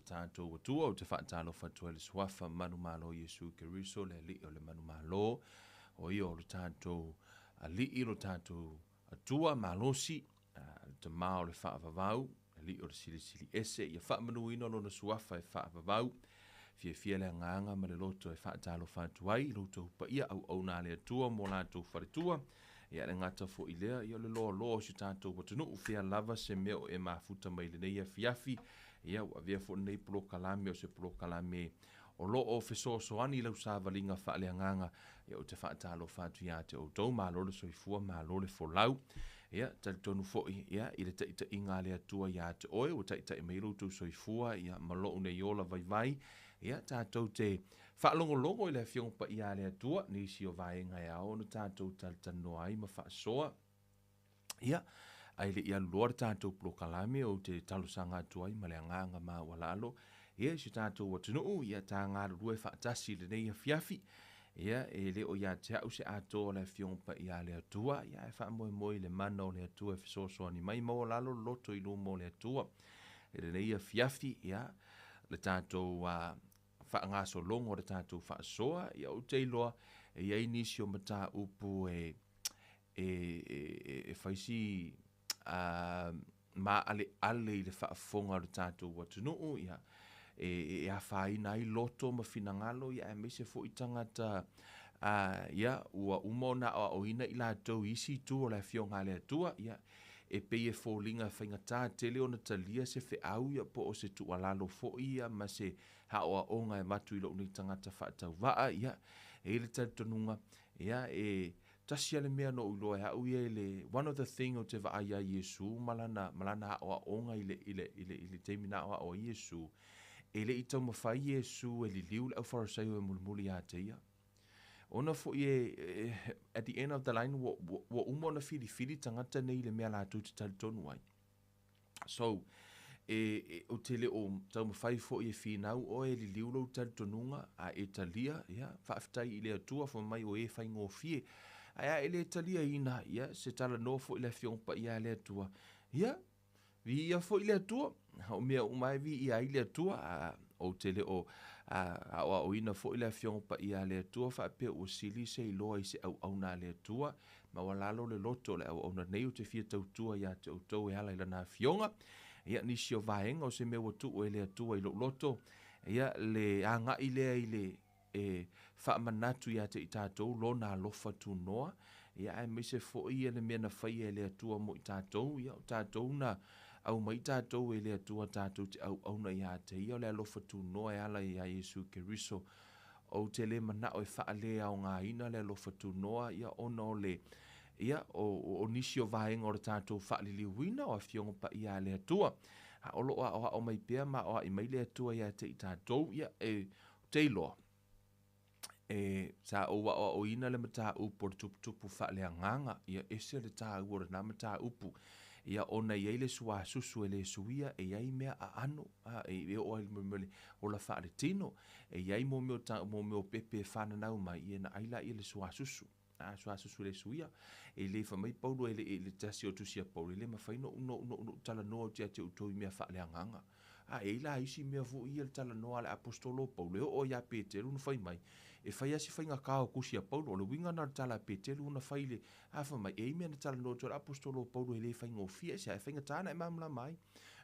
tatou Atua. Ou te faatalofa atu ai i le Suafa manumalo o Iesu Keriso, le Alii o le manumalo, o ia o le tatou Alii, lo tatou Atua malosi, le Tama o le faavavau, le Alii o le Silisili Ese. Ia faamanuina lona Suafa e faavavau. Fiafia le agaga ma le loto e faatalofa atu ai i lo outou paia auauna a le Atua mo latou faletua. Ia le gata foi lea, ia o le loaloa o si tatou atunuu, fea lava se mea o e mafuta mai lenei afiafi. Ia ua avea foi lenei polokalame o se polokalame o lo o fesoasoani i lau savaliga faaleagaga. Ia ou te faatalofa atu ia te outou, malo le soifua, malo le folau. Ia talitonu foi ia i le taitaiga a le Atua ia te oe, ua taitai mai lo outou soifua ia ma lou nei ola vaivai. Ia tatou te faalogologo i le Afioga Paia a le Atua, nisi o vaega e ao ona tatou talatalanoa ai ma faasoa. Ia, ae le i alu loa le tatou polokalame, ou te talosaga atu ai ma le agaga maualalo, ia, i si tatou atunuu, ia ta galulue faatasi i lenei afiafi. Ia, e le o ia te au se atoa o le Afioga Paia a le Atua, ia, e faamoemoe i le mana o le Atua e fesoasoani mai, maualalo le loto i luma o le Atua. I lenei afiafi, ia, le tatou faagasologa o le tatou faasoa, ia ou te iloa e i ai nisi o mataupu e fai si maaleale i le faafofoga o le tatou atunuu, ia, e afaina ai loto ma finagalo, ia, aemaise foi tagata, ia, ua uma ona aoaoina i latou i isi itu o le Afioga a le Atua, ia, e pei e foliga e faigata tele ona talia se feau, ia, po o se tuualalo foi, ia, ma se aoaoga e avatu i lou nei tagata faatauvaa. Ia, e i ai le talitonuga, ia, e tasi lava le mea na ou iloa e au ia i le one of the thing ou te vaai ia Iesu ma lana aoaoga i le taimi na aoao ai Iesu, e le i taumafai Iesu e liliu le aufarisaio e mulimuli ia te ia. Ona foi e, at the end of the line, ua uma ona filifili tagata nei i le mea latou te talitonu ai. So, e ou te le o taumafai foi e finau oe e liliu lou talitonuga a e talia, ia, faafetai i le Atua fai mai o e faigofie. Ae a e le taliaina, ia, se talanoa foi le Afioga Paia a le Atua, ia, viia foi le Atua, o mea uma e viia ai le Atua. Ou te le o aoaoina foi le Afioga Paia a le Atua faapea ua sili se iloa i se auauna a le Atua. Maualalo le loto o le auauna nei ou te fia tautua ia te outou e ala i lana Afioga. Ia, nisi o vaega o se mea ua tuu e le Atua i lou loto, ia, le agai lea i le e faamanatu ia te i tatou lona alofa tunoa, ia, aemaise foi ia le mea na faia e le Atua mo i tatou, ia, o tatou na aumai tatou e le Atua tatou te auauna ia te ia, o le alofa tunoa e ala ia Iesu Keriso. Ou te le manao e faaleaogaina le alofa tunoa, ia, ona o le ia o nisi o vaega o le tatou faaliliuina o Afioga Paia a le Atua. A o loo aoao mai pea ma aoai mai le Atua ia te i tatou, ia, e te iloa e sa ou aoaoina le mataupu o le tuputupu faaleagaga, ia, ese le taua o lena mataupu, ia, ona e i ai le suasusu e le suia, e i ai mea aano, e oo ai i le ola faaletino, e i ai mo mea o pepe e fananau mai, ia, na ai laia le suasusu, suasusu le suia. E le fai mai Paulo e le tasi o tusi a Paulo, e le mafai no talanoa atu ia te outou i mea faaleagaga. A e i la isi mea foi ia le talanoa a le apostolo Paulo, e oo ia Petelu na fai mai, e fai asi faigata o tusi a Paulo. O le uiga na o le tala a Petelu na fai le a fai mai, e i mea na talanoa atu le apostolo Paulo e le faigofie se ae faigata na e malamalama ai.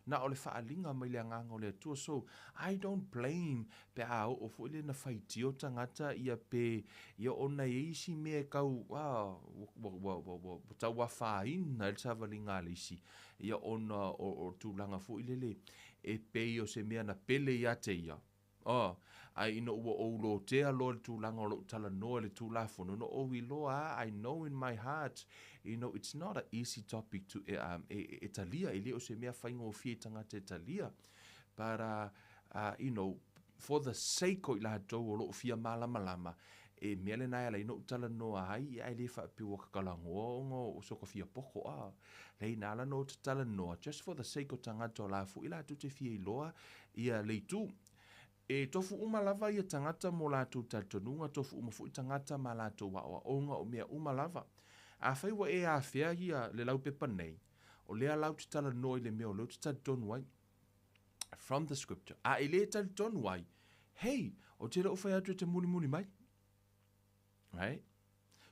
Na o le faaliga mai le agaga o le Atua. So, I don't blame pe a oo foi le na faitio tagata ia pe ia ona e isi mea e tau ua tau afaina ai le savaliga a le isi, ia, ona o tulaga foi lele e pei o se mea na pele ia te ia. Oh, ai ina ua ou lotea loa le tulaga o lou talanoa i le Tulafono, na ou iloa, I know in my heart, it's not an easy topic to e talia, e le o se mea faigofie i tagata e talia. But, for the sake o i latou o loo fia malamalama, e mea lena e ala ai ona ou talanoa ai, ae le faapea ua kakalagoa ona o soka fia poko a. Lei na ala na ou talanoa, just for the sake o tagata o la foi latou te fia iloa ia le itu. E tofu uma lava ia tagata mo latou talitonuga, tofu uma foi tagata ma latou aoaoga o mea uma lava. Afai ua e afea ia le laupepa nei, o lea lau te talanoa i le mea o lea ou te talitonu ai. From the scripture. A e lē talitonu ai, hei, ou te le o fai atu e te mulimuli mai. Right?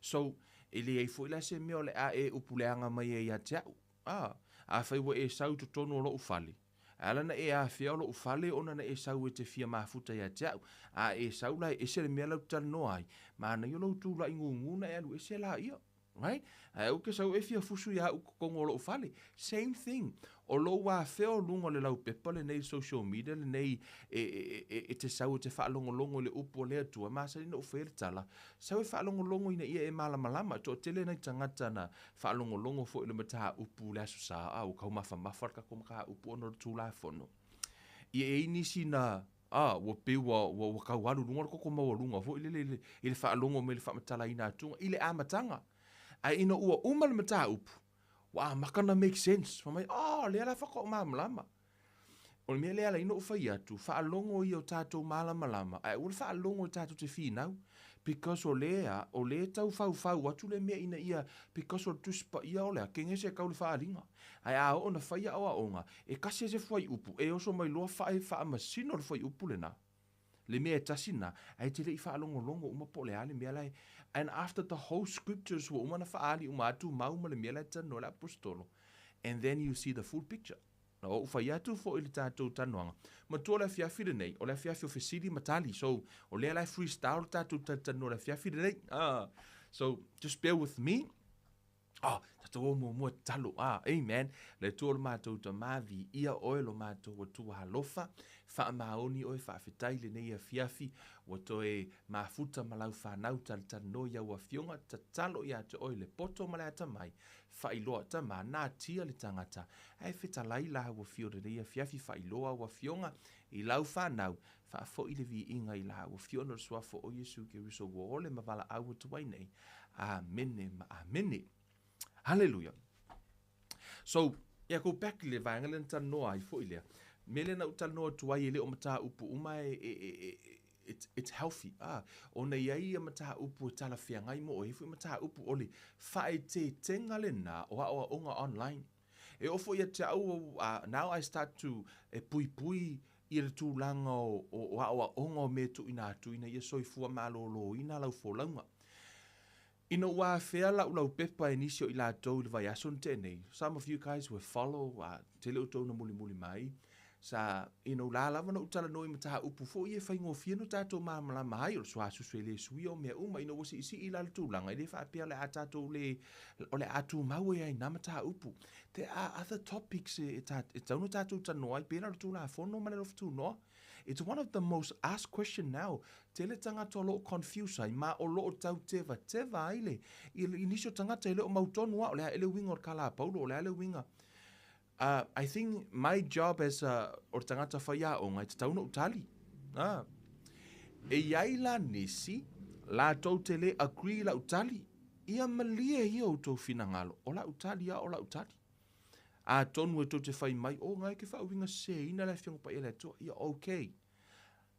So, e leai foi la se mea o le a e upu leaga mai ai ia te au. Ah, afai ua e sau i totonu o lou fale, e ala na e afea o lou fale ona na e sau e te fia mafuta ia te au. A e sau la e ese le mea la ou te talanoa ai, manaia lou tulai gugu na e alu ese laia. Right? Ae aua ke sau e fia fusu ia au i totonu o lou fale. Same thing. O lou afea o luga o le laupepa lenei, le social media lenei, e, e, e, e te sau e te faalogologo i le upu a le Atua, e masani ona ou faia le tala, sau e faalogologo ina ia e malamalama. E toatele nai tagata na faalogologo foi i le mataupu i le Aso Sa, a ua tau mafamafa le tatou mataupu ona o le Tulafono. Ia e i ai nisi na A, ua pei ua, ua, ua tau alu i luga le toto maualuga foi lele i le, i le faalogo mai i le faamatalaina atuga, i le amataga. Ae ina ua uma le mataupu, ua amata ona make sense. Fai mai, oh, lea la faatoa ou malamalama. O le mea lea e ala ai ona ou fai atu, faalogo ia o tatou malamalama, ae aua le faalogo e tatou te finau. Because o lea, o lea e tau faufau atu le mea ina ia, because o le Tusi Paia o le a, kenese e tau le faaaliga. Ae a oo ina fai aoaoga, e tasi lava se fuaiupu, e oso mai loa fae faamasino le fuaiupu lena. Le mea e tasi lena, ae e te le i faalogologo uma po o le a le mea la e, and after the whole scriptures ua uma ona faaali uma atu mau ma le mea la e talanoa ai le Aposetolo, and then you see the full picture. Na ou fai atu foi i le tatou talanoaga, matua o le afiafi lenei, o le afiafi o fesili ma tali, so o lea la e freestyle le tatou talatalanoa i le afiafi lenei. Ah, so just bear with me. Oh, tatou o muamua tatalo. Ah, amen. Le Atua o le matou Tama, viia oe lo matou Atua alofa. Faamaoni oe, faafetai lenei afiafi. Ua toe mafuta ma lau fanau talatalanoa i au afioga. Tatalo ia te oe le poto ma le atamai. Faailoa, Tama, natia le tagata. Ae fetalai la au afio lenei afiafi, faailoa au afioga i lau fanau. Faafoi le viiga i la au afioga o le suafa o Iesu Keriso ua ole ma valaau atu ai nei. Amene ma amene. Haleluia. So, yeah, go back i le vaega lea na talanoa ai foi lea. Mea lea na ou talanoa atu ai e le o mataupu uma e, e, e, e it's, it's healthy. Ah, ona i ai ia mataupu e talafeagai mo oe, e foi mataupu o le faaeteetega lena o aoaoga online. E oo foi ia te au, uh, now I start to e puipui i le tulaga o, o, o aoaoga o mea e tuuina atu ina ia soifua malōlōina lau folauga. Ina ua afea la'u laupepa e nisi o i latou i le vaiaso na te'e nei, some of you guys were follow, a tele outou na mulimuli mai, sa, you know, la lava na ou talanoa i mataupu foi e faigofie ona tatou malamalama ai, o le suasusu e le suia o mea uma, ina ua siisii la le tulaga, e le faapea o le a tatou le, o le a tumau ai ai na mataupu. There are other topics e, e, ta, e tatau ona tatou talanoa ai, pei la o le Tulafono ma le Alofa Tunoa. It's one of the most asked question now. Tele tagata o lo o confuse ai, ma o lo o tau tevateva ai le, i, i nisi o tagata e le o mautonu a, o le a ea le uiga o le kala a Paulo, o le a le uiga. Uh, I think my job as a, o le tagata faiaoga, e tatau ona ou tali. Ah. E i ai la nisi, latou te le agree i lau tali. Ia malie ia outou finagalo, o lau tali a o lau tali. Atonu e tou te fai mai, oh, ngai ke faauiga seseina le Afioga Paia a le Atua. Ia, okay.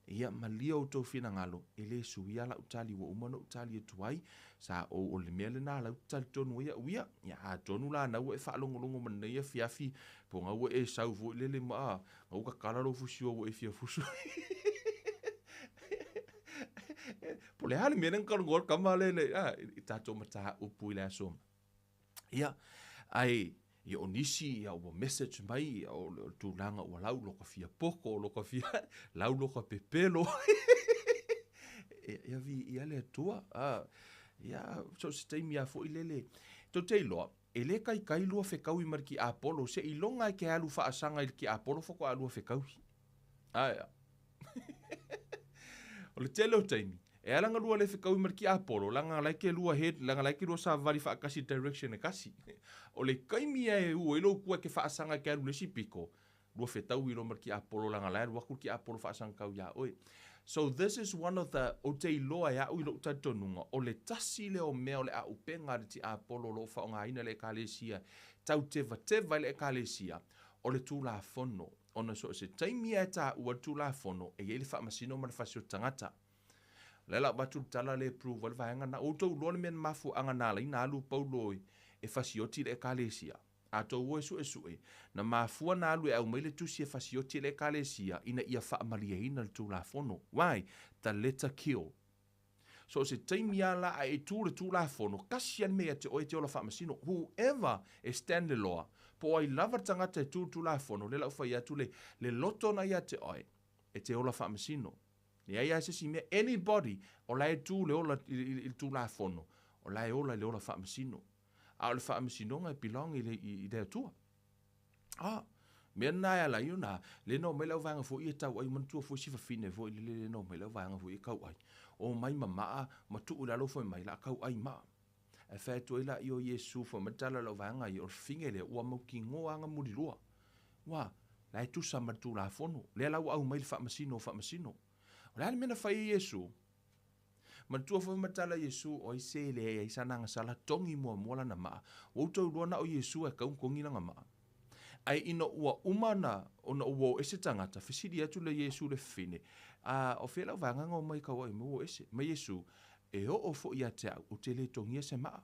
Ia, malie outou finagalo, e le suia lau tali ua uma ona ou tali atu ai, sa ou o le mea lena lau te talitonu ai au ia. Ia, atonu la nau ua e faalogologo ma lenei afiafi, po o gau ua e sau foi lele ma, ah, gau ua kakala lou fusiua ua e fia fusu. Po o le a le mea lea na talanoa ai le tama lea i le, ah, i tatou mataupu i le aso. Ia, ae ia o nisi ia ua message mai ia o le tulaga ua lau loka fia poko, loka fia, lau loka pepelo. Ia, ia viia le Atua. Ah, ia, so se taimi lava foi lele. Tou te iloa, e le kaikai lua fekaui ma le tiapolo, seiloga e ke alu faasaga i le tiapolo faatoa lua fekaui. Ae a. O le tele o taimi, e ala ona lua le fekaui ma le tiapolo, leaga la e ke lua head, leaga la e ke lua savavali faatasi i le direction e kasi. O le taimi e u ai lou kua e ke faasaga e ke alu i le isi pito, lua fetaui loa ma le tiapolo leaga la e alu atu le tiapolo faasagatau iā oe. So this is one of the, ou te iloa e au i lou talitonuga, o le tasi lea o mea o le aupega a le tiapolo o lo o faaaogaina e le Ekalesia, tau tevateva i le Ekalesia, o le Tulafono. Ona so o se taimi lava e taua le Tulafono, e i ai le faamasino ma le fasi o le tagata. O lea la avatu le tala lea e prove ai le vaega lena. Ua outou iloa le mea na mafuaaga na ala ai na alu Paulo e fasioti le Ekalesia? A tou o e suesue, na mafua na alu e aumai le tusi e fasioti e le Ekalesia ina ia faamalieina le Tulafono. Why? The letter kill. So o se taimi a la a e tu le Tulafono, kasi a le mea ia te oe e te ola faamasino. Whoever e stand le loa, po o ai lava le tagata e tu le Tulafono, lea la ou fai atu le, le loto na ia te oe, e te ola faamasino. Leai a se isi mea, anybody o la e tu le ola i, i, i le Tulafono, o la e ola i le ola faamasino. A o le faamasinoga e belong i le, i, i le Atua. Ah, mea na e ala ai ona, le na omai le auvaega foi e tau ai, manatua foi si fafine foi lele le na omai le auvaega foi e kau ai. O mai ma maa, ma tuu i lalo foi mai, la kau ai maa. Ae fai atu ai laia o Iesu fai mai le tala o le auvaega ia, o le fafine lea, ua mautinoa aga mulilua. Ua, la e tusa ma le Tulafono. Lea la ua aumai le faamasino o faamasino. O le a le mea na fai e Iesu? Manatua foi matala Iesu, o ai se e leai ai sana agasala, togi muamua lana maa. Ua outou iloa na o Iesu ae kau togi lana maa. Ae ina ua uma na, ona ua o ese tagata, fesili atu le Iesu le fafine, A, o fea lau vaega na omai kau ai ua o ese? Mai Iesu, E oo foi ia te au, ou te le togia se maa.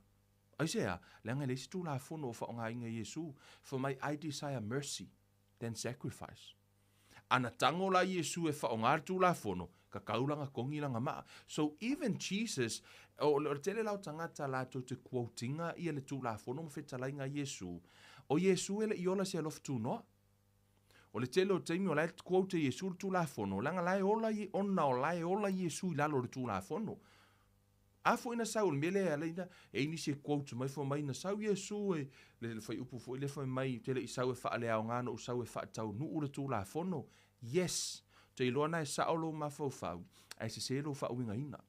Aisea? Leaga e leai se Tulafono o faaaogaina e Iesu. Fai mai, I desire mercy than sacrifice. Ana tago la Iesu e faaaoga le Tulafono, ka kau lana togi lana maa. So even Jesus, o le tele la o tagata latou te quote ina ia le Tulafono ma fetalaiga a Iesu, o Iesu e le i ola i se alofa tunoa. O le tele o taimi o la e quote e Iesu le Tulafono, leaga la e ola ona o la e ola Iesu i lalo o le Tulafono. A foi na sau, o le mea lea e ala ai na, e i nisi e quote mai fai mai na sau Iesu e, le, le fuaiupu foi lea fai mai, ou te le i sau e faaleaoga na ou sau e faataunuu le Tulafono. Yes! Ou te iloa na e sao lou mafaufau, ae sese lou faauigaina.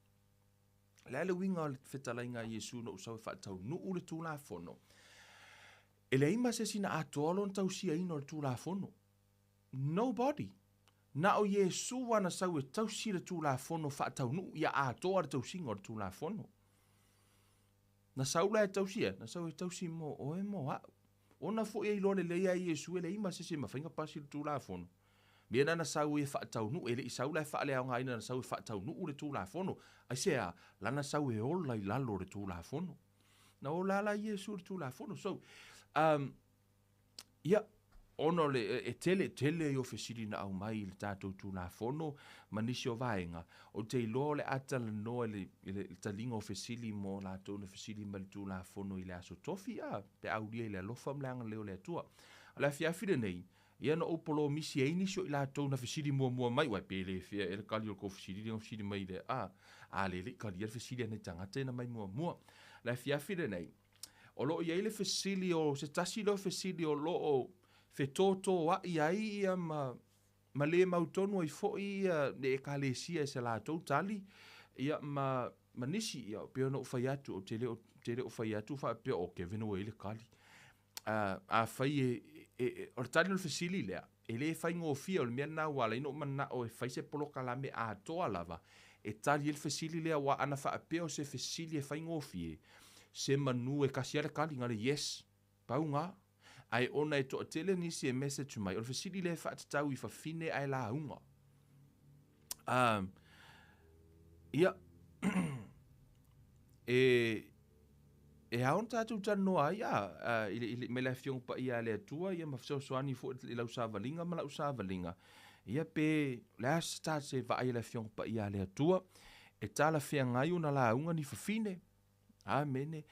O le a le uiga o le fetalaiga a Iesu na ou sau e faataunuu le Tulafono? E leai ma se isi na atoa lona tausiaina o le Tulafono. Nobody. Na o Iesu ana sau e tausi le Tulafono faataunuu ia atoa le tausiga o le Tulafono. Na sau la e tausi e? Na sau e tausi mo oe mo a'u. Ona foi e iloa lelei a Iesu e leai ma se isi e mafai ona pasi le Tulafono. Mea na na sau ai e faataunuu, e le i sau la e faaleaogaina na sau e faataunuu le Tulafono. Aisea? Lana sau e ola i lalo o le Tulafono. Na ola la Iesu i le Tulafono. So, um, Ia, ona o le, e tele, tele ai o fesili na aumai i le tatou Tulafono ma nisi o vaega, ou te iloa o le a talanoa i le, i le taliga o fesili mo latou na fesili mai i le Tulafono i le Aso Tofi, a, pe aulia i le alofa ma le agalelei o le Atua. O le afiafi lenei, ia na ou polomisi ai nisi o i latou na fesili muamua mai, uai pe le fea ea le kali o le tou fesili lea na fesili mai i le, a, a le le i kalia le fesili a nai tagata ia na mai muamua. O le afiafi lenei, O lo o i ai le fesili o se tasi lea o fesili o lo o fetotoai ai ia ma ma le mautonu ai foi ia le Ekalesia i se latou tali, ia ma ma nisi, ia pei ona ou fai atu, ou te le o, te le o fai atu faapea o Kevin ua i ai le tali. A, afai e, e, e, o le tali o le fesili lea, E le faigofie, o le mea lena ua ala ai ona ou manao e fai se polokalame atoa lava e tali ai le fesili lea, aua ana faapea o se fesili e faigofie, se manu e kasi lava le tali, na o le yes, pau na. Ae ona e toatele nisi e message mai, o le fesili lea e faatatau i fafine ae lauga. Um, ia, e, E ao ona tatou talanoa ai a, a, i le, i le, mai le Afioga Paia a le Atua, ia ma fesoasoani foi i lau savaliga ma lau savaliga. Ia pe o le a se ta se vaai a le Afioga Paia a le Atua, e talafeagai ona lauga ni fafine. Amene.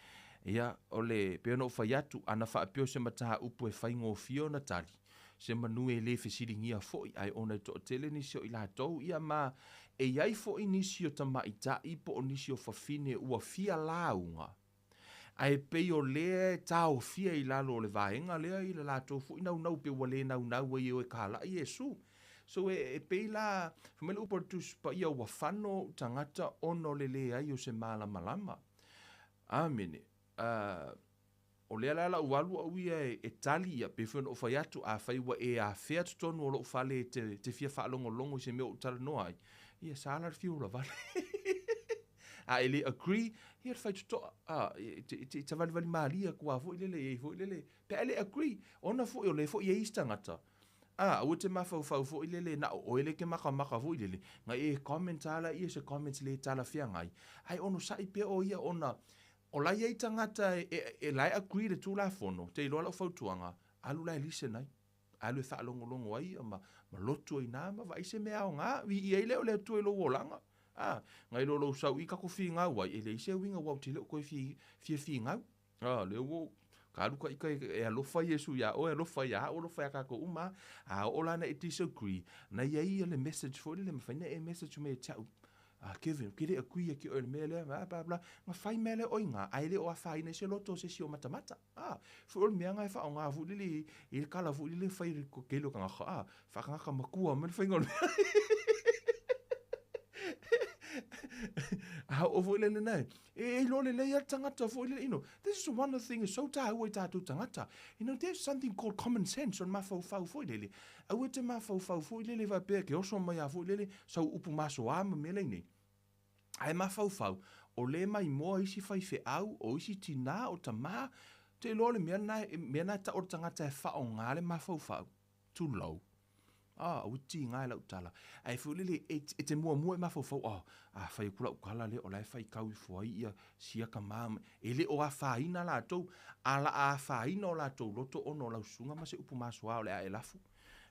Ia, o le, pei ona ou fai atu, ana faapea o se mataupu e faigofie ona tali, se manu e le fesiligia foi, ae ona e toatele nisi o i latou, ia ma e i ai foi nisi o tamaitai po o nisi o fafine ua fia lauga, ae pei o lea e taofia i lalo o le vaega lea i le latou foi naunau pe ua le naunau ai e o e kalai Iesu. So e, e pei la, fai mai le upu a le Tusi Paia, ua fano ou tagata ona o le leai o se malamalama. Amene. Uh, O lea la la ua alu au ia e tali ia, pei foi ona ou fai atu, afai ua e afea totonu o lou fale e te, te fia faalogologo i se mea o ou talanoa ai, ia sa la le fia ula vale. A e le agree, ia le faitotoa, a, e te, e te, savalivali malie atu lava foi lele i ai foi lele, pe a e le agree, ona foi o lea foi e i ai isi tagata, a, aua e te mafaufau foi lele na o oe lea e te makamaka foi lele, na e comment lava laia i se comments le talafeagai, ae onosai pea o ia ona. O la e i ai tagata e, e, e la e agree i le Tulafono, te iloa lau fautuaga, alu la e listen ai. Alu e faalogologo ai ia ma, ma lotu ai ina ma vaai se mea aoga, viia ai lea o le Atua i lou olaga. A, nai lo lou sau i kako figau ai, e leai se uiga aua ou te le o toe fi, fia figau. A, lea ua ou, ka alu ka ika e alofa Iesu iā oe, alofa iā au, alofa iā kākou uma. A oo la ina e disagree, na i ai ia le message foi lele, mafai ona e message mai ia te au, Ah, Kevin, ou te le agree ia te oe i le mea lea, bla, bla, bla. Na fai mea lea o i ina, ae le o afaina ai se loto o se isi o matamata. A, foi o le mea na e faaaoga foi lele i, i le kala foi lele e fai e le tele o tagata, a, faatagata matua mai le faiga o le mea. A oo foi lele na e, e iloa lelei lava le tagata foi lele, you know, this is one of the thing e so taua i tatou tagata. You know, there's something called common sense, o le mafaufau foi lele. Aua e te mafaufau foi lele faapea ke oso mai a foi lele, sau upu masoa ma mea lainei. Ae mafaufau, o lē maimoa isi faifeau, o isi tinā, o tamā, te iloa o le mea lena, mea lena e tau o le tagata e faaaoga le mafaufau. Tulou. Ah, aua e tiga i lau tala. Ae foi lele, e, e te muamua e mafaufau, oh, a fai atu lau tala lea, o la e faitau ifo ai ia sia tama, e le o afaina latou, a la a afaina o latou loto ona o lau susuga ma se upu masoa o le a e lafu.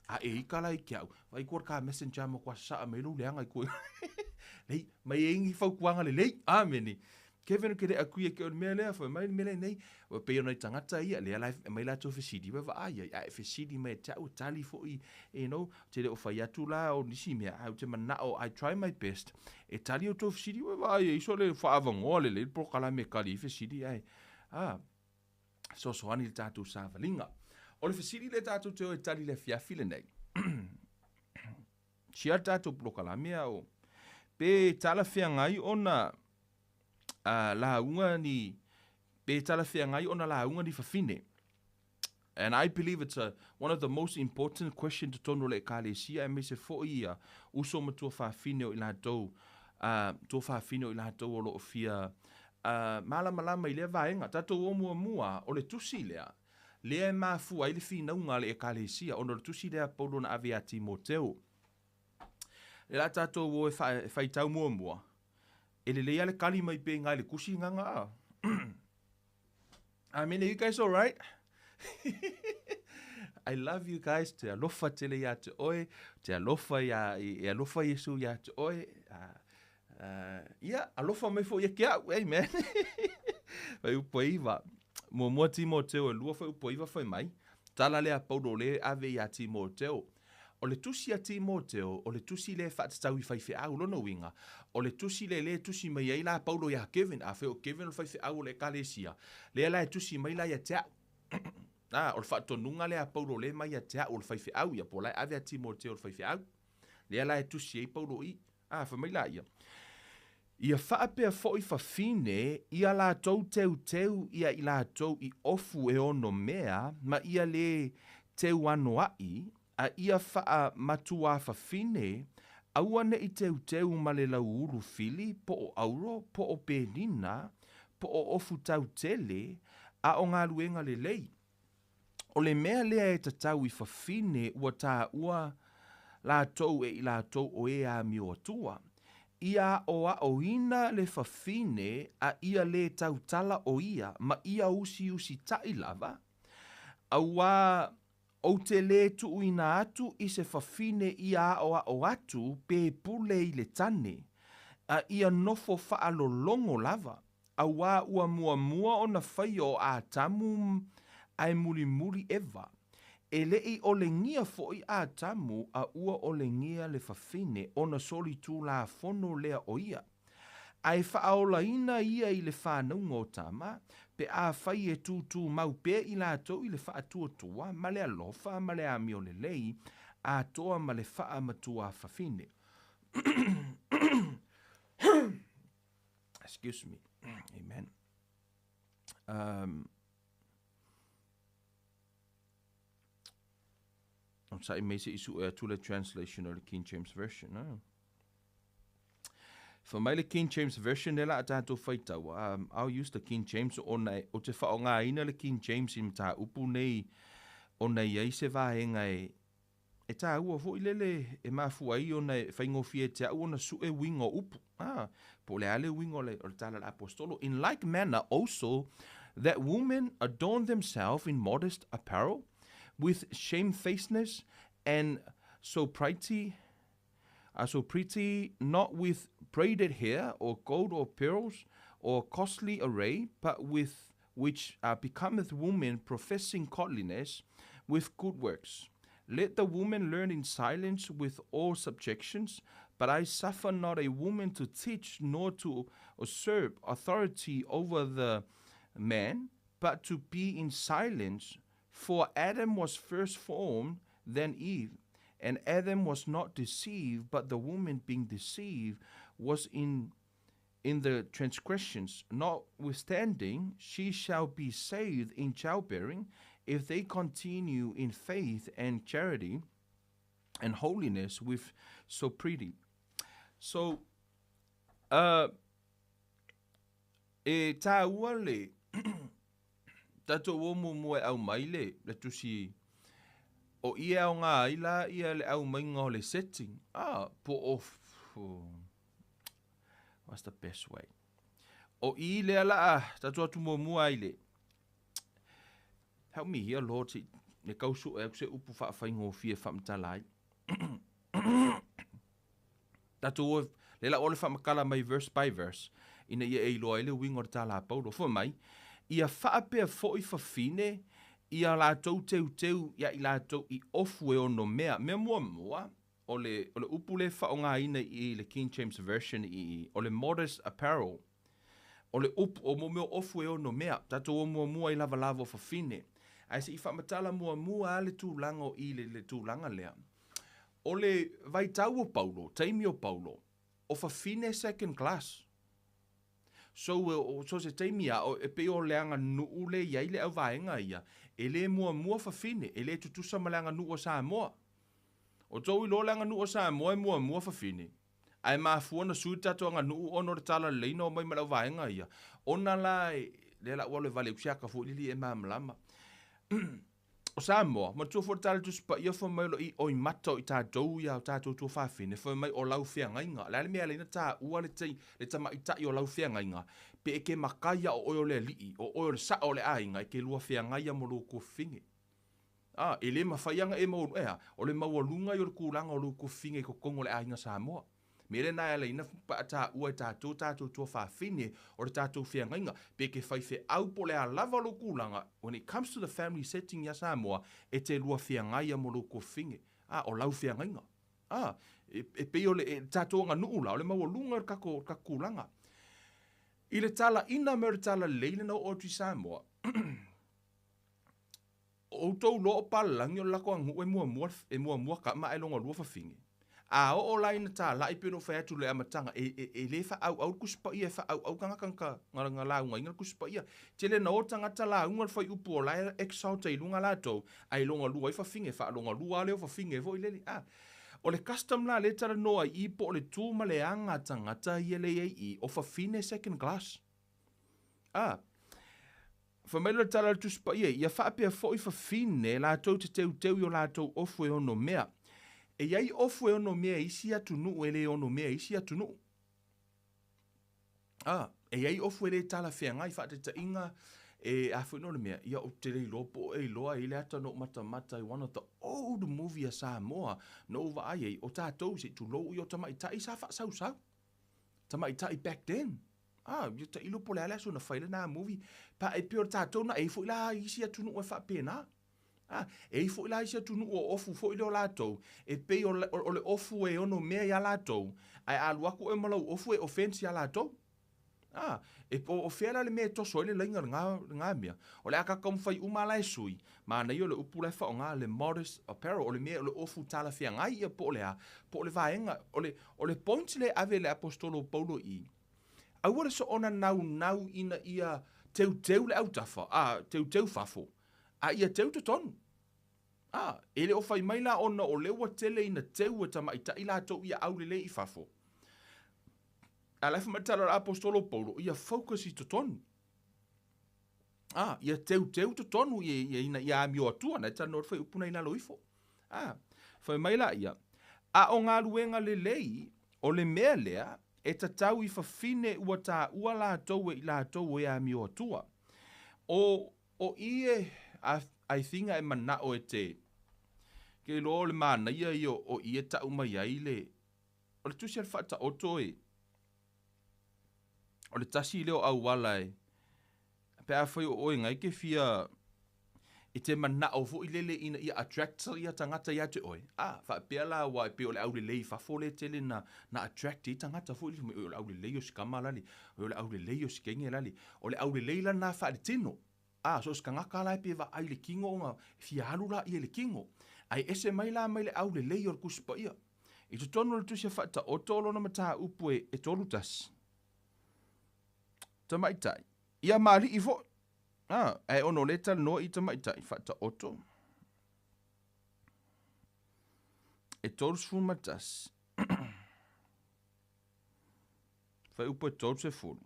A e ika la i ke au, vaai kua le ka messenger ma kua sasaa mai lou leaga i kua. Lei, mai e ingi fautuaga lelei. Amene. Kevin ou te le agree ake o le mea lea, fai mai le mea lea nei, ua pei ona i tagata ia, lea la e aumai latou fesili, ua vaai ai, a e fesili mai ia te au, e tali foi, you know, ou te le o fai atu la o nisi mea, ae ou te manao, I try my best, e tali outou fesili, ua vaai ai, sole faaavanoa lelei le polokalame e tali ai fesili, ae, a, fesoasoani i le tatou savaliga. O le fesili lea tatou te o e tali i le afiafi lenei, sia le tatou polokalame a o, pe talafeagai ona uh, lauga ni, pe talafeagai ona lauga ni fafine. And I believe it's a, one of the most important question totonu o le Ekalesia, aemaise foi ia uso ma tuafafine o i latou, uh, tuafafine o i latou o lo o fia uh, malamalama i lea vaega. Tatou o muamua, o le tusi lea, lea e mafua ai le finauga a le Ekalesia, ona o le tusi lea a Paulo na ave ia Timoteo. Le la tatou o e, fa, e faitau muamua, e lelei a le kali mai pe i le tusi nganga a. Amene, you guys all right? I love you guys. Te alofa tele ia te oe. Te alofa ia, e alofa Iesu ia te oe. Uh, uh, ia, alofa mai fo ia ke au. Amen. Fai upo iwa. Muamua Timoteo e lua fai upo iwa fai mai. Tala lea Paulo le ave ia Timoteo. O le tusi a Timoteo, o le tusi lea e faatatau i faifeau, lona uiga, o le tusi lea lea e tusi mai ai la Paulo iā Kevin, afai o Kevin o le faifeau o le Ekalesia, lea la e tusi mai la ia te au. Ā, o le faatonuga lea a Paulo lea e mai ia te au o le faifeau ia, po o la e ave a Timoteo i le faifeau. Lea la e tusi ai Paulo i, ā, fai mai la ia, Ia faapea foi fafine, ia latou teuteu ia i latou i ofu e ono mea, ma ia le teuanoaʻi, a ia faamatuāfafine, aua ne i teuteu ma le lauulu fili, po o auro, po o penina, po o ofu tautele, a o galuega lelei. O le mea lea e tatau i fafine ua taua latou e i latou o e amio atua. Ia aʻoaʻoina le fafine a ia lē tautala o ia ma ia usiusitaʻi lava, auā ou te lē tuuina atu i se fafine ia aʻoaʻo atu pe pule i le tane, a ia nofo faalologo lava. Auā ua muamua ona faia o Atamu ae mulimuli Eva. E le i olegia foi Atamu a ua olegia le fafine ona solitulafono lea o ia. Ae faaolaina ia i le fanauga o tama, pe afai e tūtūmau pea i latou i le faatuatua ma le alofa ma le amio lelei atoa ma le faamatuafafine. Excuse me. Amen. Um, Onosai mai se i sue atu le translation o le King James Version. No? Fai mai le King James Version lea la a tatou faitaua, um, I'll use the King James ona e, o te whaongaina le King James i mataupu nei ona i ai se vaega e, e tāua foi lele e mafua ai ona e faigofie ia te a'u ona su'e uiga o upu. A, po o le a le uiga o le, o le tala a le Aposetolo. In like manner also that women adorn themselves in modest apparel, with shamefacedness and sobriety, sobriety, not with braided hair or gold or pearls or costly array, but with which becometh women professing godliness with good works. Let the woman learn in silence with all subjections, but I suffer not a woman to teach nor to usurp authority over the man, but to be in silence. For Adam was first formed, then Eve. And Adam was not deceived, but the woman being deceived was in in the transgressions. Notwithstanding, she shall be saved in childbearing if they continue in faith and charity and holiness with sobriety. So, uh, e tāua le tātou o muamua e aumai le, le tusi o i e aoga ai la ia le aumaiga o le setting. Ah, po o, what's the best way? O i lea la a tātou atu muamua ai le, help me here, Lord, se le kau su'e atu se upu faafaigofie e faamatala ai. Tatou o, le la o le faamatala mai verse by verse, ina ia e iloa ai le uiga o le tala a Paulo. Fai mai, ia faapea foi fafine ia latou teuteu ia i latou i ofu e ono mea. Mea muamua, o le, o le upu lea e faaaogaina i le King James Version i, o le modest apparel. O le upu, o mo mea o ofu e ono mea. Tatou o muamua i lavalava o fafine. Ae se i faamatala muamua lava le tulaga o i le, le tulaga lea. O le vaitau o Paulo, taimi o Paulo, o fafine second class. So, so se taimi a, e pei o le aganuu le i ai le auvaega ia, e le muamua fafine, e le tutusa ma le aganuu o Samoa. O tou iloa le aganuu o Samoa e muamua fafine, ae mafua ona sui le tatou aganuu ona o le talalelei na omai ma le auvaega ia, ona la e, lea la ua alu e vale usi aka foi lili e malamalama. O Samoa, manatua foi le tala Tusi Paia fai mai o lo i oi mata o i tatou ia o tatou tuafafine, fai mai o lau feagaiga. O le a le mea e ala ai ona taua le tai, le tamaitai o lau feagaiga, pe e ke makai a o oe o le alii, o oe o le sao o le aiga, e ke lua feagai a mo lou tuafafine. A, e le mafai a na e maualuga, e a, o le maualuga ia o le tulaga o lou tuafafine i totonu o le aiga Samoa. Mea lena e ala ai na taua e tatou tatou tuafafine o le tatou feagaiga, pe ke faifeau po o le a lava lou tulaga, when it comes to the family setting ia Samoa, e te lua feagai mo lou tuafafine, a, o lau feagaiga. A, e, e pei o le e, tatou aganuu la, o le maualuga o le tatou, tatou tulaga. I le talaina me o le talalelei lena oo atu i Samoa, O outou loa o palalagi o le latou aganuu e muamua e muamua tama ae lona lua fafine. A oo la ina talai pei ona ou fai atu i le amataga, e, e, e le faaauau le Tusi Paia, e faaauau tagata na, na, na laugaina le Tusi Paia. Tele na o tagata lauga le fuaiupu o la e exalt ai i luga latou, ae lona lua ai fafine, faalona lua lava lea o fafine foi lele. A, o le custom la lea e talanoa ai i i po o le tu ma le aga a tagata ia lea i ai i i, o fafine second class. A, Fai mai le tala a le Tusi Paia, ia faapea foi fafine latou te teuteu i o latou ofu e ono mea. E i ai ofu e ono mea i isi atunuu e le ono mea i isi atunuu. A, e i ai ofu e le talafeagai, faataitaiga, e a foi no le mea, ia ou te le iloa po o e iloa ai le ata na ou matamata i one of the old movie a Samoa na ou vaai ai, o tatou se i tulou ia o tamaitai sa faasausau. Tamaitai back then. Ah, ia tailo po o le a le aso na fai lena movie. Pa e pei o le tatou na, e i ai foi la isi atunuu e faapena. Ah, e i ai foi la isi atunuu o ofu foi lea o latou, e pei o le, o le ofu e ono mea iā latou, ae a alu atu oe ma lau ofu e offense iā latou. Ah, e, o, o fea la le mea e toso ai le laina i lena, lena mea? O le a tatou taumafai uma lava la e sui, manaia o le upu la e faaaoga, le modest apparel, o le mea, o le ofu talafeagai ia po o le a, po o le vaega, o le, o le point lea e ave e le Aposetolo o Paulo i i, Aua le soona naunau ina ia teuteu le autafa, a, teuteu fafo, a ia teu totonu. A, e le o fai mai la ona o lea ua tele ina teu e tamaitai latou ia aulelei i fafo. A la e fai mai le tala a le Aposetolo o Paulo, ia focus i totonu. A, ia teuteu totonu ia, ia, ina ia amio atua, na e talanoa le fuaiupu na i lalo ifo. A, Fai mai laia, A o galuega lelei, o le mea lea, e tatau i fafine ua taua latou e i latou e amio atua. O, o i e, a, I think a e manao e te, ke iloa o le manaia ia o i e tau mai ai le, o le tusi a le Faataoto e, o le tasi lea o auala e, Pe afai o oe ngai ke fia e te manao foi lele ina ia attract ia tagata ia te oe, a, faapea la aua e pei o le aulelei i fafo lea e tele na, na attract ai tagata foi lele, fai mai, oi o le aulelei o si kama lale, oi o le aulelei o si kenge lale. O le aulelei la lena faaletino. A, so o se tagata la e pei e vaai i le kino ona e fia alu laia i le kino. Ae ese mai la mai le aulelei o le Tusi Paia. I totonu o le Tusi a Faataoto o lona mataupu e, e 3:1. Tamaitai. Ia ma alii foi. A, ae ona o lea e talanoa i tamaitai, Faataoto e 31. Fuaiupu e 30.